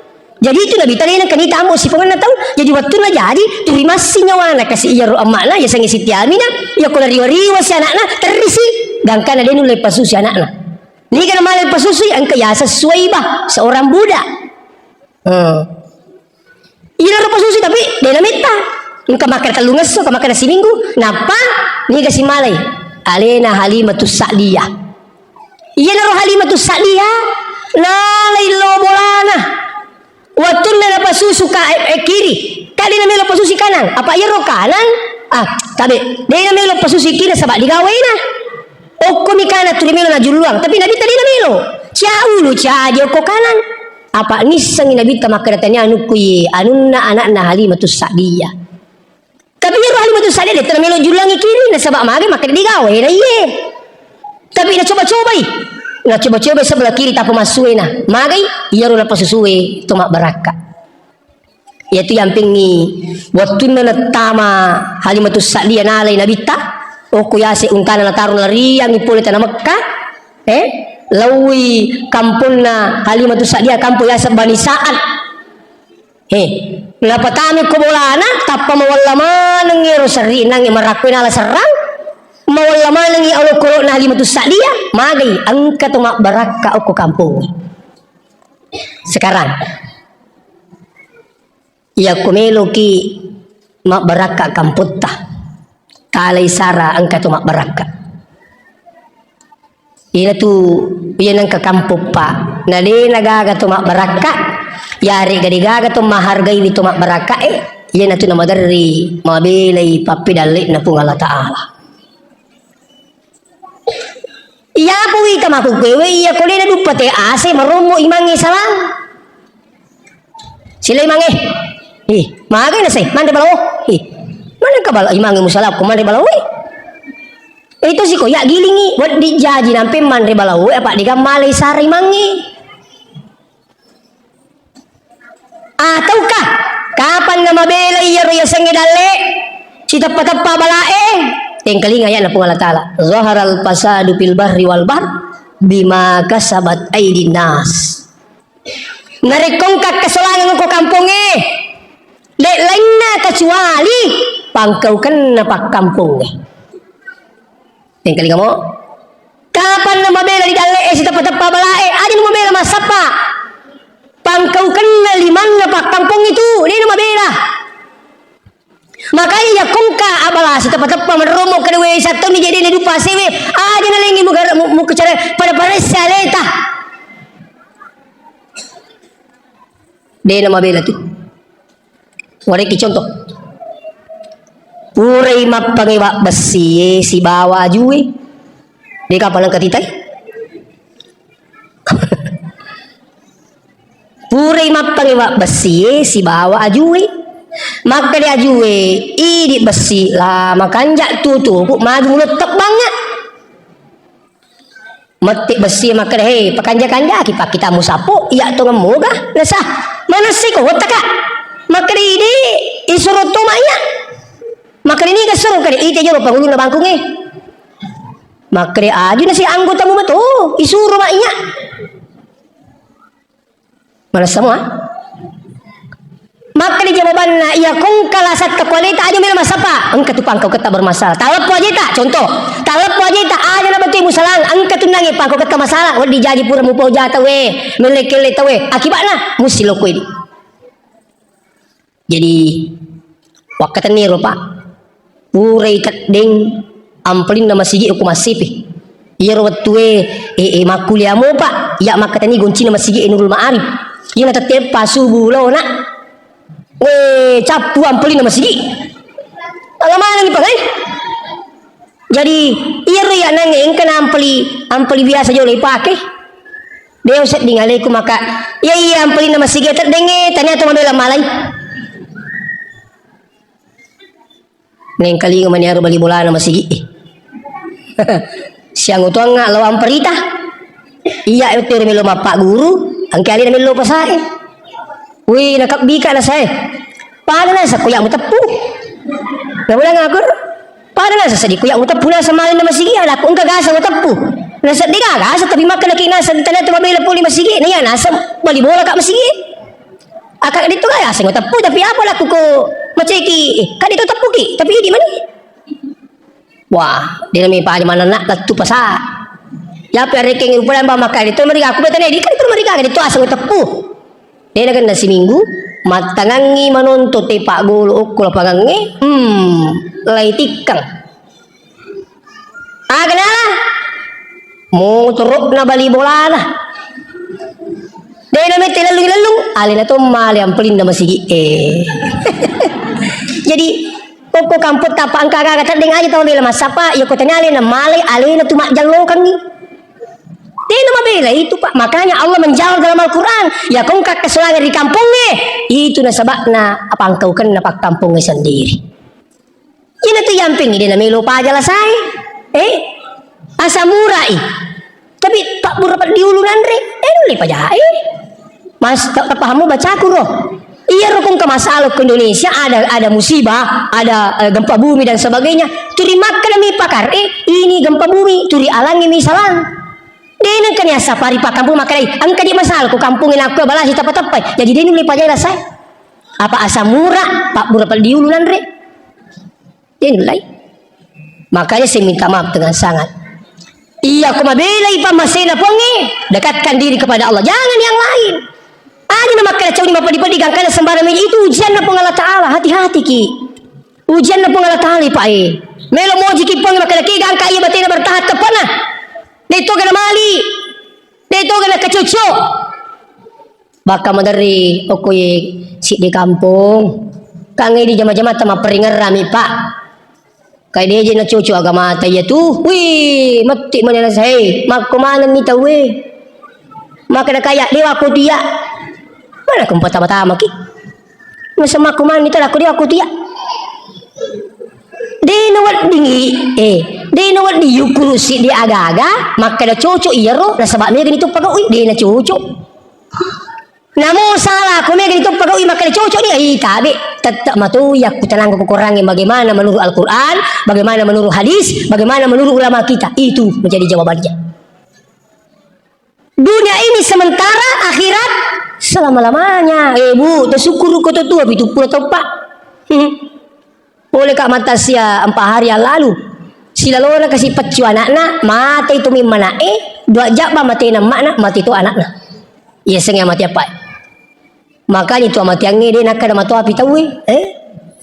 Jadi itu nabitta dé' nengka nita ambo' sipongenna tau. Jadi wettunna jadi, tuli massi nyawana kasi iyaro emma'na, yasengnge Siti Aminah, iya ko nariwa-riwa si ana'na, terrisi, gangkana dé' nulle pasusi ana'na. Niga namala pasusui, engka yaseng Suwaibah, seorang budak. Hmm. Iyanaro pasusu, tapi dé' nametta. Engka makkeda tellungesso, engka makkeda siminggu, nappa niga simalai? Alena Halimatus Sa'diyah. Iyanaro Halimatus Sa'diyah, nalai lao bolana. Wettunna napasusu ka, eh, eh, kiri, kan dé' namelo pasusu kanang. Apa iyaro kanang? Ah, tabe, dé' namelo pasusu kiri nasaba digawaina. Okkomi kanang tuli melo najulluang, tapi nabitta dé' namelo. Cia ulu, cia aje okko kanang. Apa nissengngi nabitta makkeda tania anukku iye, anunna ana'na Halimatus Sa'diyah. Tapi iyaro Halimatus Sa'diyah dé' tena melo julluangi kiri, nasaba magai makkeda digawaina iye. Tapi nacoba-cobai. Nacoba-cobai sebelah kiri tappa massuena. Magai, iyaro napasusue to mabbarakka. Iyatu yampéngngi wettunna nattama Halimatus Sa'diyah nalai nabitta, okko yase untana nataro nalariangngi pole tana Mekka, eh, laoi kamponna Halimatus Sa'diyah, kampo yaseng Bani Sa'ad. Eh, napatami ko bolana, tappa mawalla maneng ero serri nangnge marakko nala serrang, mawalla manengngi olokolo'na Halimatus Sa'diyah, magai engka to mabbarakka okko kampongnge. Sekarang, iyako meloki mabbarakka kampotta, talai sara engka to mabbarakka. Iyana tu, iya nengka kampoppa, na de na gaga to mabbarakka, yarega de gaga to mahargaiwi to mabbarakka e, iyana tu namaderri mabelai pappedalle'na Puang Allah Ta'ala. Iyapa wita makkukkuewe, iya ko de naduppa te ase marommo imangnge salang. Sila imangnge. Ih, magai nasai, manre balawo. Ih, manre ka bala imangnge musalakko manre balawo. Itu siko ya gilingi, wedding jaji nampe manre balawo, apa degaga malai sara imangnge. Ataukah kapanna mabela iyaro yasengnge dalle siteppa-teppa balae? Tengkalinga aya'na Puang Allah Ta'ala, "Zaharal fasadu fil barri wal bahr bima kasabat aidin nas." Narekko engka kesolangeng ko kampongnge, de lainna kecuali pangkaukenna pakkampongnge. Tengkalinga mo. Kapanna mabela ri dalle'e siteppa-teppa balae, aja mabela massappa. Pangkaukenna limanna pakkampong itu, de na mabela. Makanya yakko engka abala siteppa-teppa menromo kedewe sattoni je de na dupa sewe, aja nalengi muga-, mu-, mukecara pada-pada saleta. De na mabela tu. Wareki contoh. Purai mappangewa bessie sibawa ajue. De kapang engka titai? Purai mappangewa bessie sibawa ajue. Makkeda ajue, idi bessi la makanja tutu, magi mulo tebbangnga. Mette bessie makkeda, "He, pakanja-kanjaki pakkitamu sappo, iya tongeng moga?" Nasa, "Manessiko wottaka?" Makkeda, "Idi, isuro to maiya." Makkeda, "Niga suro?" Kede, "Ite jolo pangulunna bangkungnge." Makkeda, "Aju nasi anggotamu mato, isuro maiya." Manessa mua? Makkeda jawabanna, iya kongka lasatta kualeta aja melo massappa, engka tu pangkauketta bermasalah. Taleppo ajeta, contoh, taleppo ajeta, aja na betui musalang, engka tu nangnge pangkauketta masalah, wedding jaji pura mupau ja tauwe, melle-kelle tauwe, akibatna musti lokko idi. Jadi, wakkatenni ro, Pak. Purai teddeng ampalinna masigi ko massipi. Iyaro wettue, e, e, makkuliah mo, Pak. Iya makkatenni goncina masigi e Nurul Ma'arif. Iya na tette pasubu lona. We, cappu ampalinna masigi. Ala manengi, Pak, eh? Jadi, iyaro iya nangnge engka na ampali, ampali biasa jolo ipake. De usedding alaiku maka, iya, iya, ampalinna masigi teddengnge, tania to mabela malai. Nengkalinga mani aro bali bolana masigi e. Siang utuangnga lawang perita. Iya, itu melo mappaguru, engka alena melo pasae. Wih, nakabbika nasae. Pada nasa kuyak muteppu. Nabilang aku, pada nasa seddi kuyak muteppu nasa malin na masigi, ada aku engka gasa muteppu. Nasa dega gasa, tapi makkeda ki nasa di tanah tu mabela puli masigi. Nah, iya nasa bali bola kak masigi. Aka itu gasa muteppu, tapi apa laku ko maceki? Kan itu teppu ki, tapi di mana? Wah, de nami paja manenna lettu pasa. Yape rekeng rupa dan bama kali to meriga, aku betane di kan itu meriga, itu aseng teppu. De nagenna siminggu, mattangangi manonto te paggolo okko lapangangnge, hmm, lai tikkang. Aga nala? Motoro'na bali bolana. De namette lellung-lellung, alena to male ampelinna masigi e. Jadi, okko kamputta apa engka aga-aga teddeng aja tau bela massapa, iya ko tania alena male, alena tu majjallokangngi. Dena mabela itu, Pak. Makanya Allah menjawab dalam Al-Quran, ya kongka kesolangan di kampongnge, itu nasabakna apa engkau kenna pakkampongnge sendiri. Iyana tu yamping, de namelo paja lasae. Eh? Asa murai. Tapi pabbura peddi ulu nanre, eh, nulle pajae. Mas, ta-, tapahammu bacaku ro. Iya ro kongka masalah ke Indonesia, ada, ada musibah, ada, eh, gempa bumi dan sebagainya. Turi makkeda mi pakar, eh, ini gempa bumi, turi alangi mi salang. De nengka ni assapari pakkampung makkedai, engka di masalah ko kampung ina ko balasi tappa-tappai. Jadi de nulle pajae lasae. Apa asa mura, pabbura peddi ulu nanre. Denlai. Makanya saya minta maaf dengan sangat. Iya, ko mabelai pammasena Puangnge, dekatkan diri kepada Allah. Jangan yang lain. Aja na makkeda cauni mapeddi-peddi gangkana sembarang meja, itu ujianna Puang Allah Ta'ala. Hati-hati ki. Ujianna Puang Allah Ta'ala, Pak e. Melo moji ki Puang makkeda ki gangka iya batena bertahan teppana. De toga na mali. De toga na kecucu. Bakka maderri okko ye siddi kampong. Kangnge di jama-jamata mapperingerrami, Pak. Kai deje na cocok agamata iya tu. Wih, metti mani nasa, hei, makko maneng mi tau e. Makkeda kaya, dewa ko tia. Mana ko patama-tama ki. Masa makko maneng mi tau, ko dewa ko tia. De na weddingi, eh, de na wedding yukuru siddi aga-aga, makkeda cocok iyaro, nasaba mega ni tu pagaui, de na cocok. Namo salah, ko mega ditoppa gaui makkeda cocok ni, eh, tabe, tetap matoi yakkutanangko ko Korangnge bagaimana menurut Al-Quran, bagaimana menurut hadis, bagaimana menurut ulama kita. Itu menjadi jawabannya. Dunia ini sementara, akhirat selama-lamanya. Eh, Bu, tersyukur ko to tua, pitu puluh toppa. Hmm. Pole ka mata sia empat hari yang lalu. Silalona kasi peccu anakna, mate tu mimma anakna, dua jabba matena emmakna, mate tu anakna. Iya sengnge mate apa? Makanya tu amateangnge de nakkeda matoapi tauwe, eh?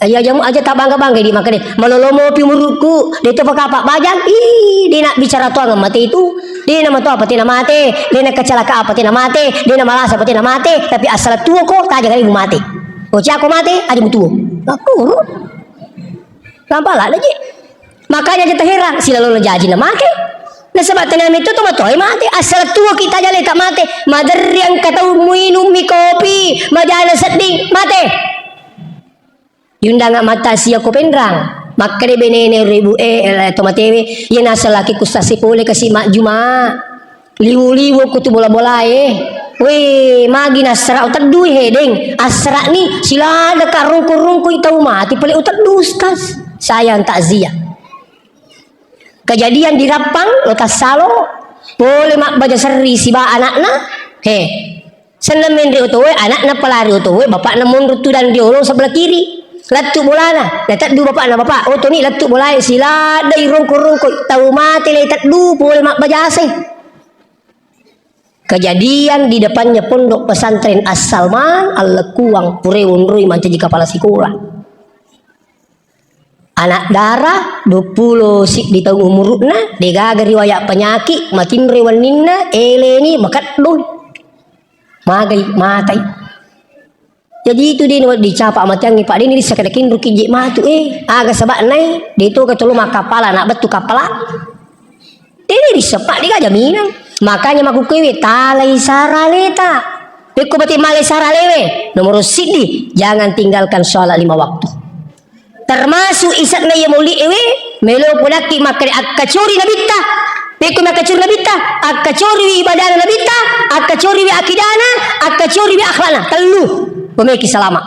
Aja, aja, aja tabangga-bangga di makkeda, malolomo pi umurukku, de to pakapa bajang, ih, de nak bicara tuang mate itu, de na matoa apa tena mate, de na kecelakaan apa tena mate, de na malasa apa tena mate, tapi asal tuo ko, taja kali mu mate. Ko cako mate, aja mu tuo. Aku, Lampa ladde je. Makanya aja taherang, silalona jaji na make. Nasaba tania metto to matoae mate, asal tuo kita jale ka mate. Maderri engka tau muinung mi kopi, majana sedding, mate. Diundang mata sia ko Penrang. Makkeda benene ro ibu e, eh, to matewe, iya naseng laki ku sase pole kasi majjuma. Liwu-liwu ko tu bola-bolae. Weh, magi nassara uteddui he, deng. Assara'ni silada ka rungku-rungku tau mati pale uteddu, Ustaz. Sayang takziah. Kejadian di Rappang, lo tassalo, pole mabbaja serri siba anakna. He. Senna menre otoe, anakna palari otoe, bapakna monro tudang riolo sebelah kiri. Lettu bolana, leteddu bapakna, bapak, otoni lettu bolae, silada irongko-rongko, tau mate leteddu, pole mabbajase. Kejadian di depannya Pondok Pesantren As-Salman, Allekuang, pura wonroi mancaji kepala sekolah. Anak dara, dua puluh siddi taung umurukna, degaga riwayat penyakit, matinroi wenninna, eleni, makeddong. Magai, matai. Jaji itu de nawedding capa amateangnge, Pak, de nirisseng kada kinro kijji matu, eh, aga saba'na, eh, de toga tolo makkapala, anak bettu kapala. De nirisseng, Pak, de ga jaminan. Makanya makkukkuewe, talai saraleta. Pekko bate malai saralewe, nomor siddi, jangan tinggalkan sholat lima waktu. Termasuk ise'na iya mauli'e we, melo podakki makkeda akkacori nabitta. Pekko makkacori nabitta, akkacoriwi ibadana nabitta, akkacoriwi akidana, akkacoriwi akhlakna. Tellu. Pemeki salama.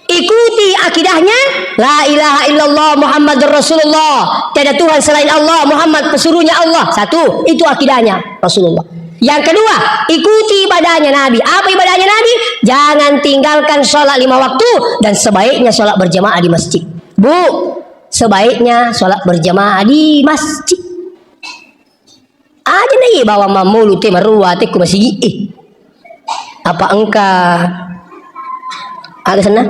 Ikuti akidahnya, la ilaha illallah Muhammadur Rasulullah. Tiada Tuhan selain Allah, Muhammad pesuruhnya Allah. Satu, itu akidahnya Rasulullah. Yang kedua, ikuti ibadahnya Nabi. Apa ibadahnya Nabi? Jangan tinggalkan sholat lima waktu dan sebaiknya sholat berjamaah di masjid. Bu, sebaiknya sholat berjamaah di masjid. Aja na iya bawang mammulu te marua te ku masigi e. Apa engka aga senna?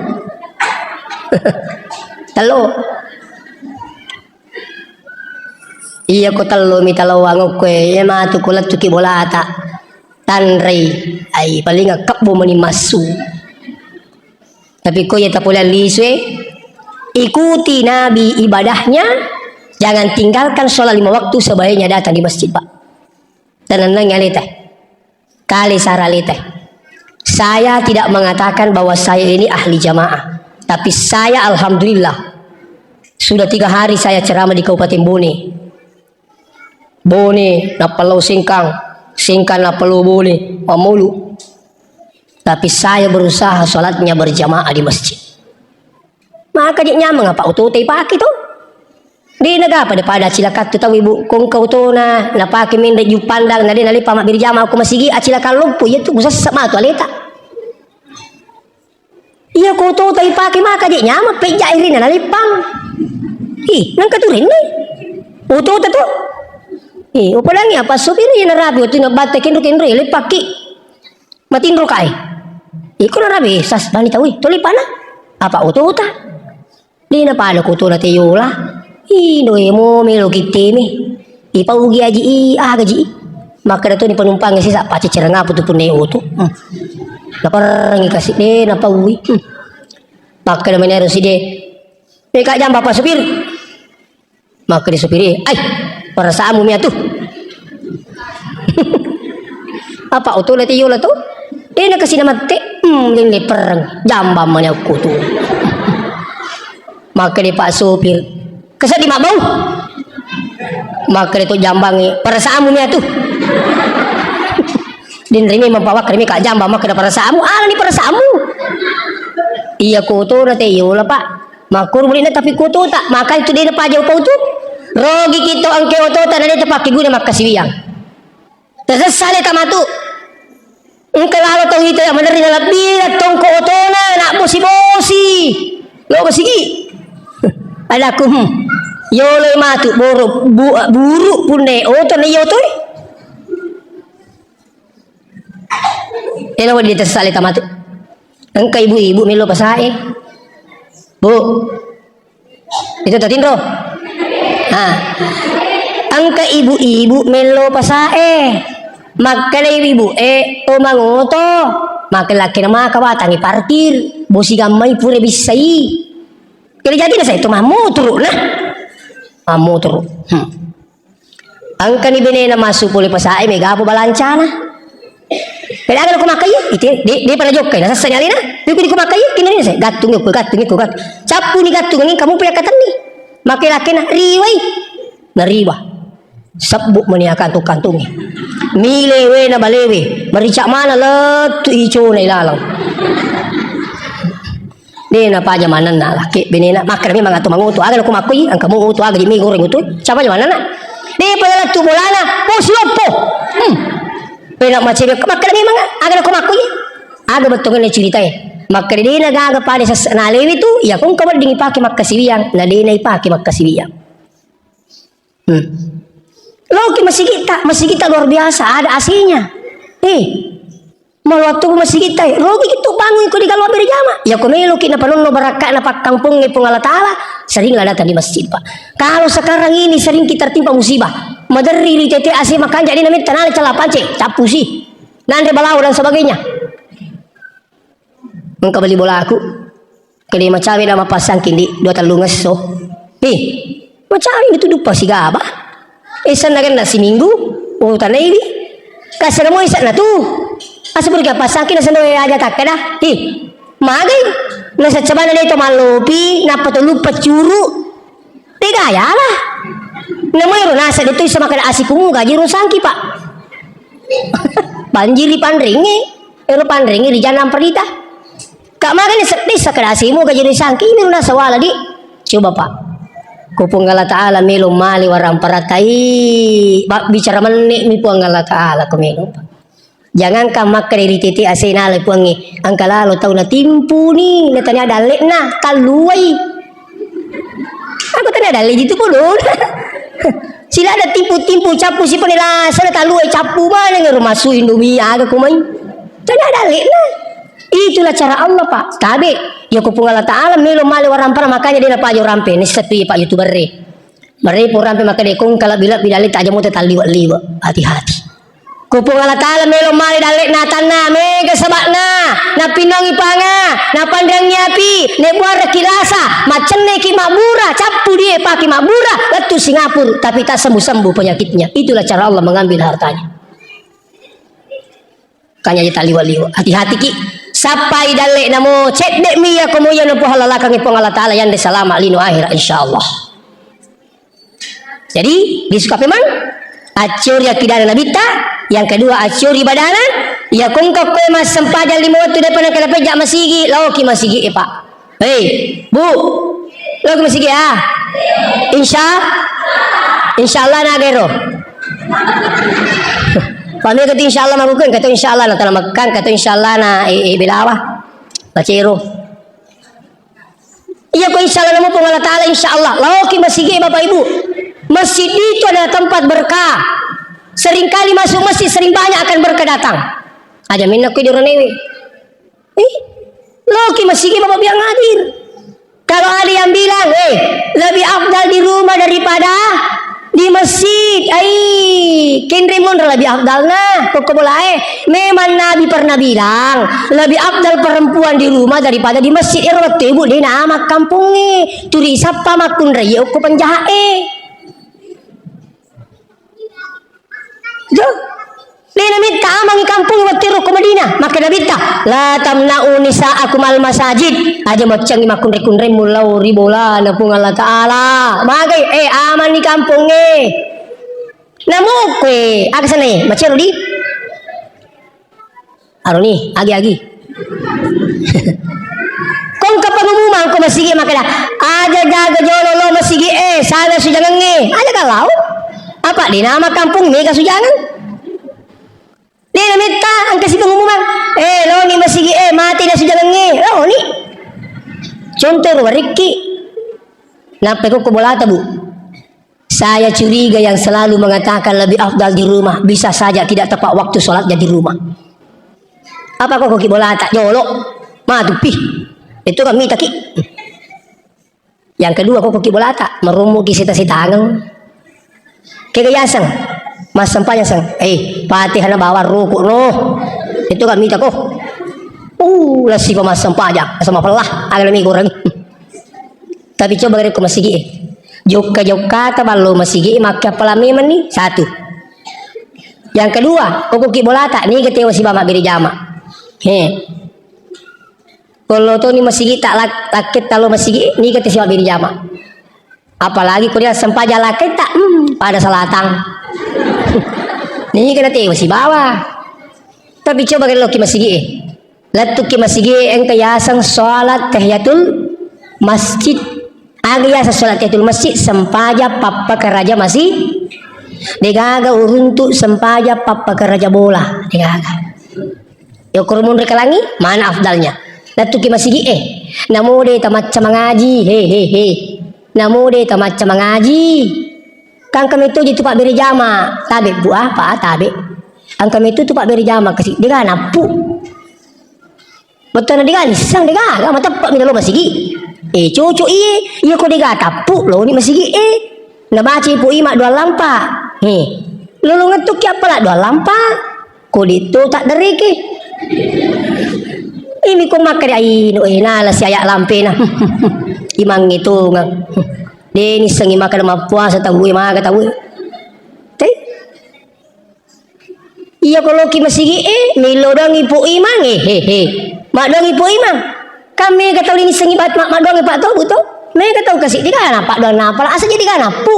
Tello. Iya ko tello mi talawang okko e, iya matu ko lettuki bolata. Tanrei, ai paling kebbo meni massu. Tapi ko iya tapoleang lisu e, ikuti Nabi ibadahnya, jangan tinggalkan sholat lima waktu, sebaiknya datang di masjid, Pak. Tenang-tenang aleta. Kale sara aleta. Saya tidak mengatakan bahwa saya ini ahli jamaah. Tapi saya alhamdulillah sudah tiga hari saya ceramah di Kabupaten Bone. Bone, nappa lao Sengkang, Sengkang nappa lao Bone, mammulu. Tapi saya berusaha sholatnya berjamaah di masjid. Maka je nyameng apa otota ipake to. De nagapa de pada acilakattu tau ibu, ko engka otona napake menre juppandang na de naleppa mabbere jamaah ko masigi, acilakang loppo iya tu musessa matu aleta. Iya ko otota ipake maka je nyameng pejja irina naleppang. Ih, nengka tu renne. Otota to. Ih, upadangi apa supir iya narapi wettu nabbatta kenro-kenro iya leppakki. Matinro kae. Iko narapi sas bani tau to leppana. Apa otota? De napada ko otona te yola. Ih, doe mo melo kitteme. Ipaugi aji i, aga ji i. Makkeda toni panumpang sisa paccecereng apa tu punna oto. Hmm. Naperrengi kasi de napaui. Hmm. Makkeda menero si de. Meka jamba apa supir? Makkeda supir e, "Ai, perasaanmu mia tu." Apa otona te yola tu? De nakasi namatte. Hmm, lelle perreng. Jamba mani aku tu. Makkeda Pak supir, "Keseddi mabbau." Makkeda to jambangnge, "Perasaanmu mia tu." Denre memang pawakka meka jamba makkeda perasaanmu, alani perasaanmu. Iya ko otona te yola, Pak. Makkoro mulinna tapi ko otota, maka itu de napaja upau tu. Rogi kito engke otota na de tapakkeguna makkasiwiang. Tasessa aleta matu. Engka lalo tau ita iya maderri nalebbi tongko otona, nabbosi-bosi. Lo basigi. Adaku, hmm. Yolo matu boro bu-, buru punna oto na iya oto e. Elo di tessa aleta matu. Engka ibu-ibu melo pasae. Bu. Itu tatinro. Ha. Engka ibu-ibu melo pasae. Makkeda ibu e, "O mangoto." Makkeda lakkena, "Maka watangi parkir. Bosi gammai pura bissai." Kede jadi na saya itu mammuturu nah. Mammuturu. Hmm. Engkani benena massu pole pasae, mega apa balancana. Peda aga ko makkai, ite, de, de pada jokkai, nasessa nyalena. Yuku di ko makkai, kinani saya, gattung ko, gattung ko, gattung. Cappu ni gattung, angin kamu punya katenni. Makke lakkena, riwai. Nariwa. Sebbu meni kantung-kantungi. Mile we na balewe, merica mana lettu icona ilalang. De napaja manenna laki benena, makkeda memang atu mangoto, aga nako makkoi, engka mu oto aga jemi goreng oto, siapa ja manenna? De pada lettu bolana, bosi loppo. Hmm. Pena macebe, makkeda memang aga nako makkoi, aga bettuanna ceritae. Makkeda de na gaga pada sessa nalewi tu, iya ko engka wedding ipake makkasiwiang, na de na ipake makkasiwiang. Hmm. Loki masigitta, masigitta luar biasa, ada A C-nya. Eh, mawattu masigitta, eh, rogi itu bangun ko di kalau berjama. Ya ko meloki na panonno barakka'na pakkampongnge Puang Allah Ta'ala, seringlah datang di masjid, Pak. Kalau sekarang ini sering kita tertimpa musibah, maderri ri tete A C makanja di namit tanale cala pance, cappusi, nanre balawo dan sebagainya. Engka bali bolaku. Kede macawe na mappasangki, Ndi, dua tellungesso. Ih, macawe ni tu duppa sigaba. Esanna genna siminggu, oh, tanaiwi. Kasana mo esanna tu. Asa purika pasangki na sendo aja takkeda. Ih, magai. Nasaba de' to mallopi, nappa to luppa curu. De' gaga lah. Namo ero naseng de' to isseng makkeda asi kumu gaji ro sangki, Pak. Banjiri panrengnge, ero panrengnge ri jannang perita. Kak magani seddessa kada asimu gaji ri sangki ini runa sawala di. Coba, Pak. Ko Puang Allah Ta'ala melo male warang paratai, ba-, bicara menne mi Puang Allah Ta'ala ko melo, Pak. Jangankan makkeda ri tete asena le Puangnge, engka lalo tau natimpuni, natania dalle'na, talluai. Aku tania dalle itu podo. Sila ada timpu-timpu cappu si pone lasa, talluai cappu maneng ero masu Indomie aga kumai. Tania dalle'na. Itulah cara Allah, Pak. Tabe, ya ko Puang Allah Ta'ala melo male warampana, makanya de' napaja rampe. Nisseng tu, Pak, YouTuber e. Marepo rampe makkeda ko engka lebbi-lebbi dalle, taja moto talliwe-liwe. Hati-hati. Ko Puang Allah Ta'ala melo male dalle'na atanna, mega saba'na, napinnongi panga, napanreangi api, nebuaraki lasa, maccenneki mabbura, cappu die paki mabbura, lettu Singapura, tapi tak sembuh-sembuh penyakitnya. Itulah cara Allah mengambil hartanya. Kanya aja taliwa-liwa. Hati-hati ki. Sappai dalle namo cedde mi ya komo ya nopo halalakangi Puang Allah Ta'ala yang de salama lino akhirat, insyaallah. Jadi, disuka memang acciori akidana nabitta, yang kedua acciori ibadana, ya kongka koe massempajang lima wettu depa nengka napejja masigi, laoki masigi e, Pak. Hei, Bu, lo ke masigi ah? Insya, insyaallah na gero. Pamega tu insyaallah mabukeng, kata insyaallah na tanah Mekang, kata insyaallah na e, e, belawa. Bacero. Iya ko insyaallah namo Puang Allah Ta'ala insyaallah. Laoki masigi Bapak Ibu. Masjid itu adalah tempat berkah. Seringkali masuk masjid, sering banyak akan berkah datang. Aja minna kui doronewe. Ih, loki masigi Bapak biang hadir. Kalau ada yang bilang, eh, lebih afdal di rumah daripada di masjid. Ai, kenre monro lebih afdalna, kokko bolae. Memang Nabi pernah bilang, lebih afdal perempuan di rumah daripada di masjid. Ero wettu ibu de nama kampungnge. Turi sappa makkunrai okko penjahat e. Jo. Lena metta amangi kampung wettu ro ko Madinah. Makkeda Nabitta, "La tamna'u nisa'akum al masajid." Aja maccangi makkunre-kunremmu lao ri bolana Puang Allah Ta'ala. Magai, eh, amanni kampongnge. Namukwe, aga sanae, macero di? Aroni, agi-agi. Kongka pengumuman ko masigi makkeda, "Aja jaga jolo lo masigi e, sana sujangengnge." Aja kalau. Apa de nama kampung mega sujangeng? De nametta engka si pengumuman, "Eh, loni masigi e, mati na sujangengnge." Loni. Contoh ro warikki. Nappa ko bolata, Bu. Saya curiga yang selalu mengatakan lebih afdal di rumah, bisa saja tidak tepat waktu sholatnya di rumah. Apa kok koki bolata jolo? Matupi. Itu kan mitaki. Yang kedua kok koki bolata, merumuki sita-sitangeng. Kega yaseng, massempajang seng. Eh, Fatihah na bawang ruku no. Itu kan mitako. Uh, lasi pa massempajang, sama pelah, agak lebih kurang. Tapi coba gare ko masigi e. Jokka-jokkata ballo masigi e, makkeappalang memang ni. Satu. Yang kedua, ko koki bolata, niga tewa siba mabbere jama. He. Ko lo toni masigi ta lak-, lakketta lo masigi e, niga te siba mabbere jama. Apalagi ko dia sempajang lakketta, hmm, pada salatang. Niga na tewa sibawa. Tapi coba gare loki masigi e. Lettuki masigi e engka yaseng sholat tahiyatul masjid. Aga yaseng sholat tahiyatul masjid? Sempajang pappakaraja masjid. Degaga uruntu sempajang pappakaraja bola. Degaga. Yokoro munri kalangi, mana afdalnya? Lettuki masigi e. Namo de tamacca mangaji. He, he, he. Namo de tamacca mangaji. Kangka meto je tu pabbere jama. Tabe bu apa tabe. Angka metu tu pabbere jama kasi, dega nappu. Bettona dega nissang, dega, aga mateppa mi lalo masigi. Eh, cocok iye, iya ko dega tappu, loni masigi, eh. Nabaca ipo ima dua lampa. He. Lolongettu ki appala dua lampa. Ko ditto tak dereke. Ini ko makkeda ino, eh, nala si ayak lampena. Imang itu ngang. De nissengi makkeda mappuasa tau, eh, maga tau, eh. Tei. Iya ko loki masigi e, milo doang ipo imang e, he, he. Mak doang ipo imang. Kan mega tau linissengi bat-, ma-, maddoangngi Pak Tobu to? Mega tau kasi digana paddoanna apala, asa jadi gana pu.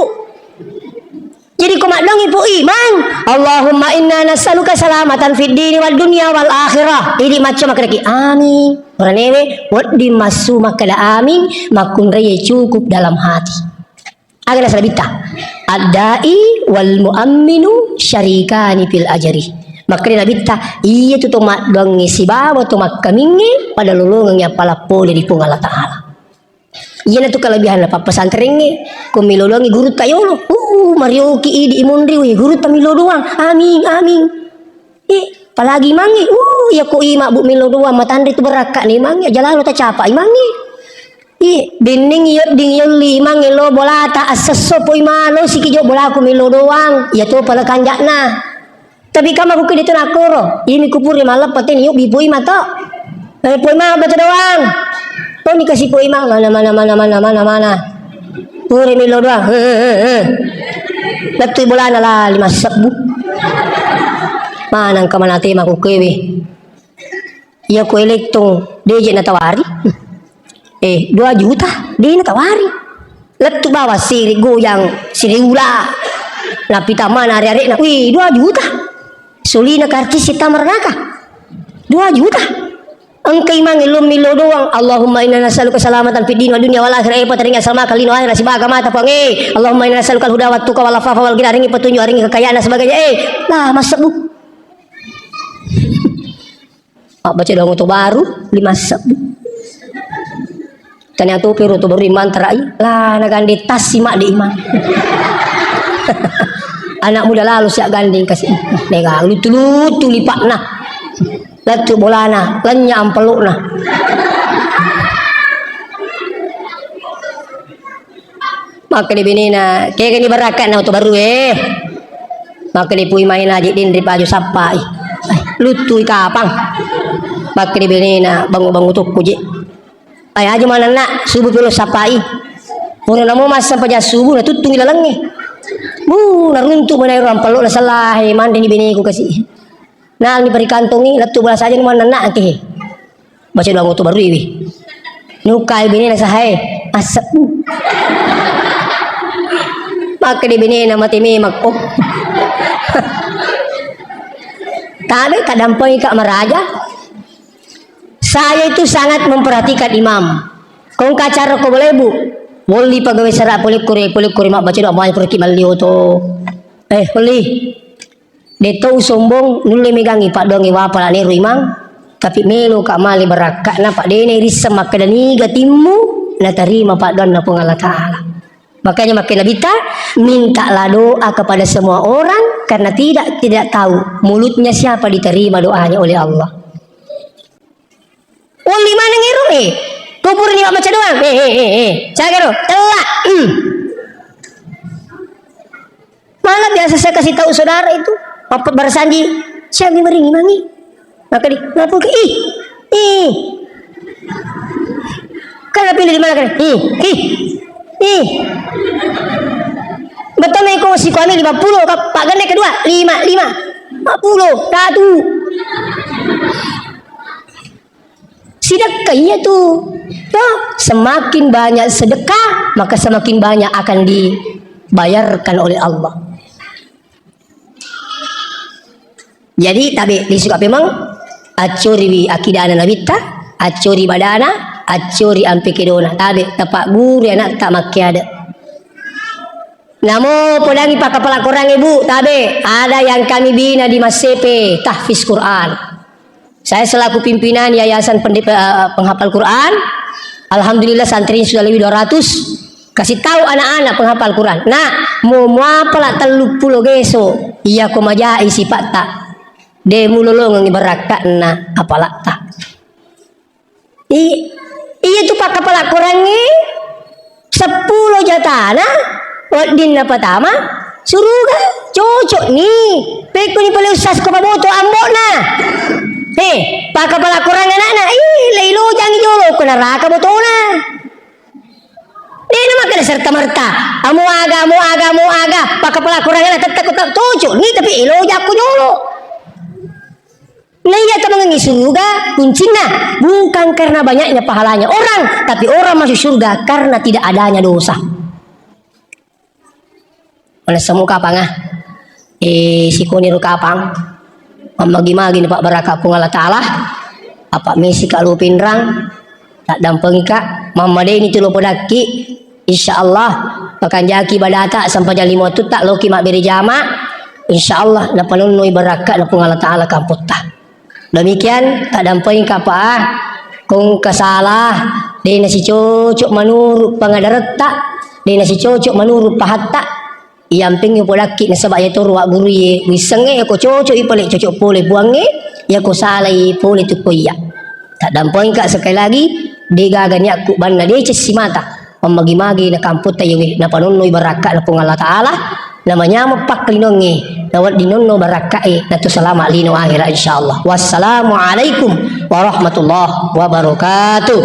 Jadi ko maddoangngi pu imang, Allahumma inna nas'aluka salamatan fid dini wad dunya wal akhirah. Idi macca makkedaki, amin. Oranewe, wedding massu makkeda amin, makkunraie cukup dalam hati. Aga naseng Nabitta? Ad-da'i wal mu'amminu syarikani fil ajri. Makkeda Nabitta, iya tu to maddoangnge sibawa to makkamingnge pada lolongengngi appala pole ri Puang Allah Ta'ala. Iyana tu kelebihanna pappesantrengnge, ko melo doangngi gurutta yolo. Uh, marioki idi imunri, wih, gurutta melo doang. Amin, amin. Ih, apalagi imangnge, uh, iya ko ima bu melo doang, matanre tu berakka ni imangnge, aja lalo tacapa imangnge. Ih, benning iyo ding yolli imangnge lo bolata, assesso poi malo siki jo bolaku melo doang, iya to pala kanjakna. Tapi kama ku kede tu nakoro, imi kupuri maleppa teni yuk bipui mato. Eh, poi ma baca doang. Toni kasi poi ma, mana, mana, mana, mana, mana, mana. Puri melo doang. He, he, he, he. Lettu bolana la lima sebbu. Manang ka manate makukewe. Iya ko elektong deje natawari. Eh, dua juta de natawari. Lettu bawa siri goyang, siri ula. Napita mana are-arena. Wih, dua juta. Solina karcis sita merenaka. Dua juta. Engka imangnge lo melo doang. Allahumma inna nas'aluka salamatan fid din wa dunya wal akhirah. Eh, pateringa salama kalino akhirah sibaga mata Puang. Eh, Allahumma inna nas'aluka al-huda wa tuqa wal afafa wal ghina. Aringi petunjuk, aringi kekayaan dan sebagainya. Eh, lah masuk bu. Mabbaca doang oto baru, lima sebbu. Tania tu pero oto baru imang terai. Lah, nagande tas si mak de imang. Anak muda lalu siap gandeng kasih. Nega lutu-lutu lipakna. Lettu bolana, lenya ampelukna. Makkeda benena, kegani barakka'na oto baru e. Makkeda pui maena aje denre paju sappai. Ai, luttui kapang. Makkeda benena, bangu-bangu tokko je. Ai, aja manenna, subuh pelo sappai. Pura namo massa paja subuh, natuttungi lalengnge. Bu, naruntu manairo ampello, nasellahe, mandeni beneku kasi. Nalani parikantongi, lettu bola saja ni manenna angke. Baca doang oto baru iwi. Nukai benena sahae, assebu. Makkeda benena mate memakko. Tabe kadampengi ka maraja. Saya itu sangat memperhatikan imam. Kongka acara ko boleh bu, wolli pagawe sera pole kore, pole kore mabbaca doang, pura ki mallio to. Eh, wolli. De tau sombong, nulle megangngi paddoangnge wapala nero imang, tapi melo ka male barakka'na, paddene risseng makkeda niga timmu, natarima paddoanna Puang Allah Ta'ala. Makanya makkeda Nabitta, mintalah doa kepada semua orang, karena tidak, tidak tahu mulutnya siapa diterima doanya oleh Allah. Wolli maneng ero, eh. Ko purani mabbaca doang, eh, eh, eh, eh. Sagaro, tella, hmm. Malah biasa saya kasih tahu saudara itu, apa bersanji, saya lagi meringi mangi. Maka di, ngapa ke, ih, ih. Kan pilih di mana kan? Ih, ih, ih. Betul nih, kok si kami lima puluh, Pak Gandeng kedua, lima, lima. Lima puluh, satu. Sedekah iya tu. Ya, semakin banyak sedekah, maka semakin banyak akan dibayarkan oleh Allah. Jadi, tabe, lisuka pemeng, accoriwi akidana Nabitta, accori badana, accori ampe kedona. Tabe, tapak guru anak tak makke ada. Namo podangi pakkapala Korangnge, Bu, tabe, ada yang kami bina di Massepe, tahfiz Quran. Saya selaku pimpinan Yayasan Pendip-, eh, Penghafal Quran, alhamdulillah santri sudah lebih dua ratus. Kasih tahu anak-anak penghafal Quran, "Nak, mo muapala tellu pulo geso, iya ko majai sipatta, de mulolongengi barakka'na apalatta." I-, iya tu pakkapala Korangnge, seppulo jatana, weddinna patama suruga, cocok ni. Pekkoni pale ustaz ko paboto ambokna. He, pakkapala Korang anakna, ih, leilojangi jolo ko neraka botona. Dena makkeda serta merta, amo aga, amo aga, amo aga, pakkapala Korang anak tette ko ta-, cocok ni, tapi elojakko jolo. Naiya tamengengi surga kuncinna bukan karena banyaknya pahalanya orang, tapi orang masuk surga karena tidak adanya dosa. Manessa mu kapang, ah. Eh, sikoniro kapang. Mammagi-magi na pabbarakka Puang Allah Ta'ala. Apa misi ka lu Pinrang. Taddampengika, mammadeni tu lo podakki. Insya Allah, pakanjaki badata sampajang lima wattutta loki mabbere jama. Insya Allah, napanonnoi barakka'na Puang Allah Ta'ala kampotta. Demikian, taddampengika pa, ah, kong kasalah, de nasicocok manurut pangadaretta, de nasicocok manurut pahatta, iyampeng upodakki nasaba iya toro wagguruye, wissengnge yako cocok i pale cocok pole puangnge, yako salai pole tu ko iya. Taddampengika sekali lagi, de gaga niakku banna deceng simata. Mammagi-magi na kampotta iyawe, napanonnoi barakka'na Puang Allah Ta'ala, namanyameng pakkalinongnge, nawedding nonno barakka'e, natu salama lino akhira, insya Allah. Wassalamualaikum warahmatullahi wabarakatuh.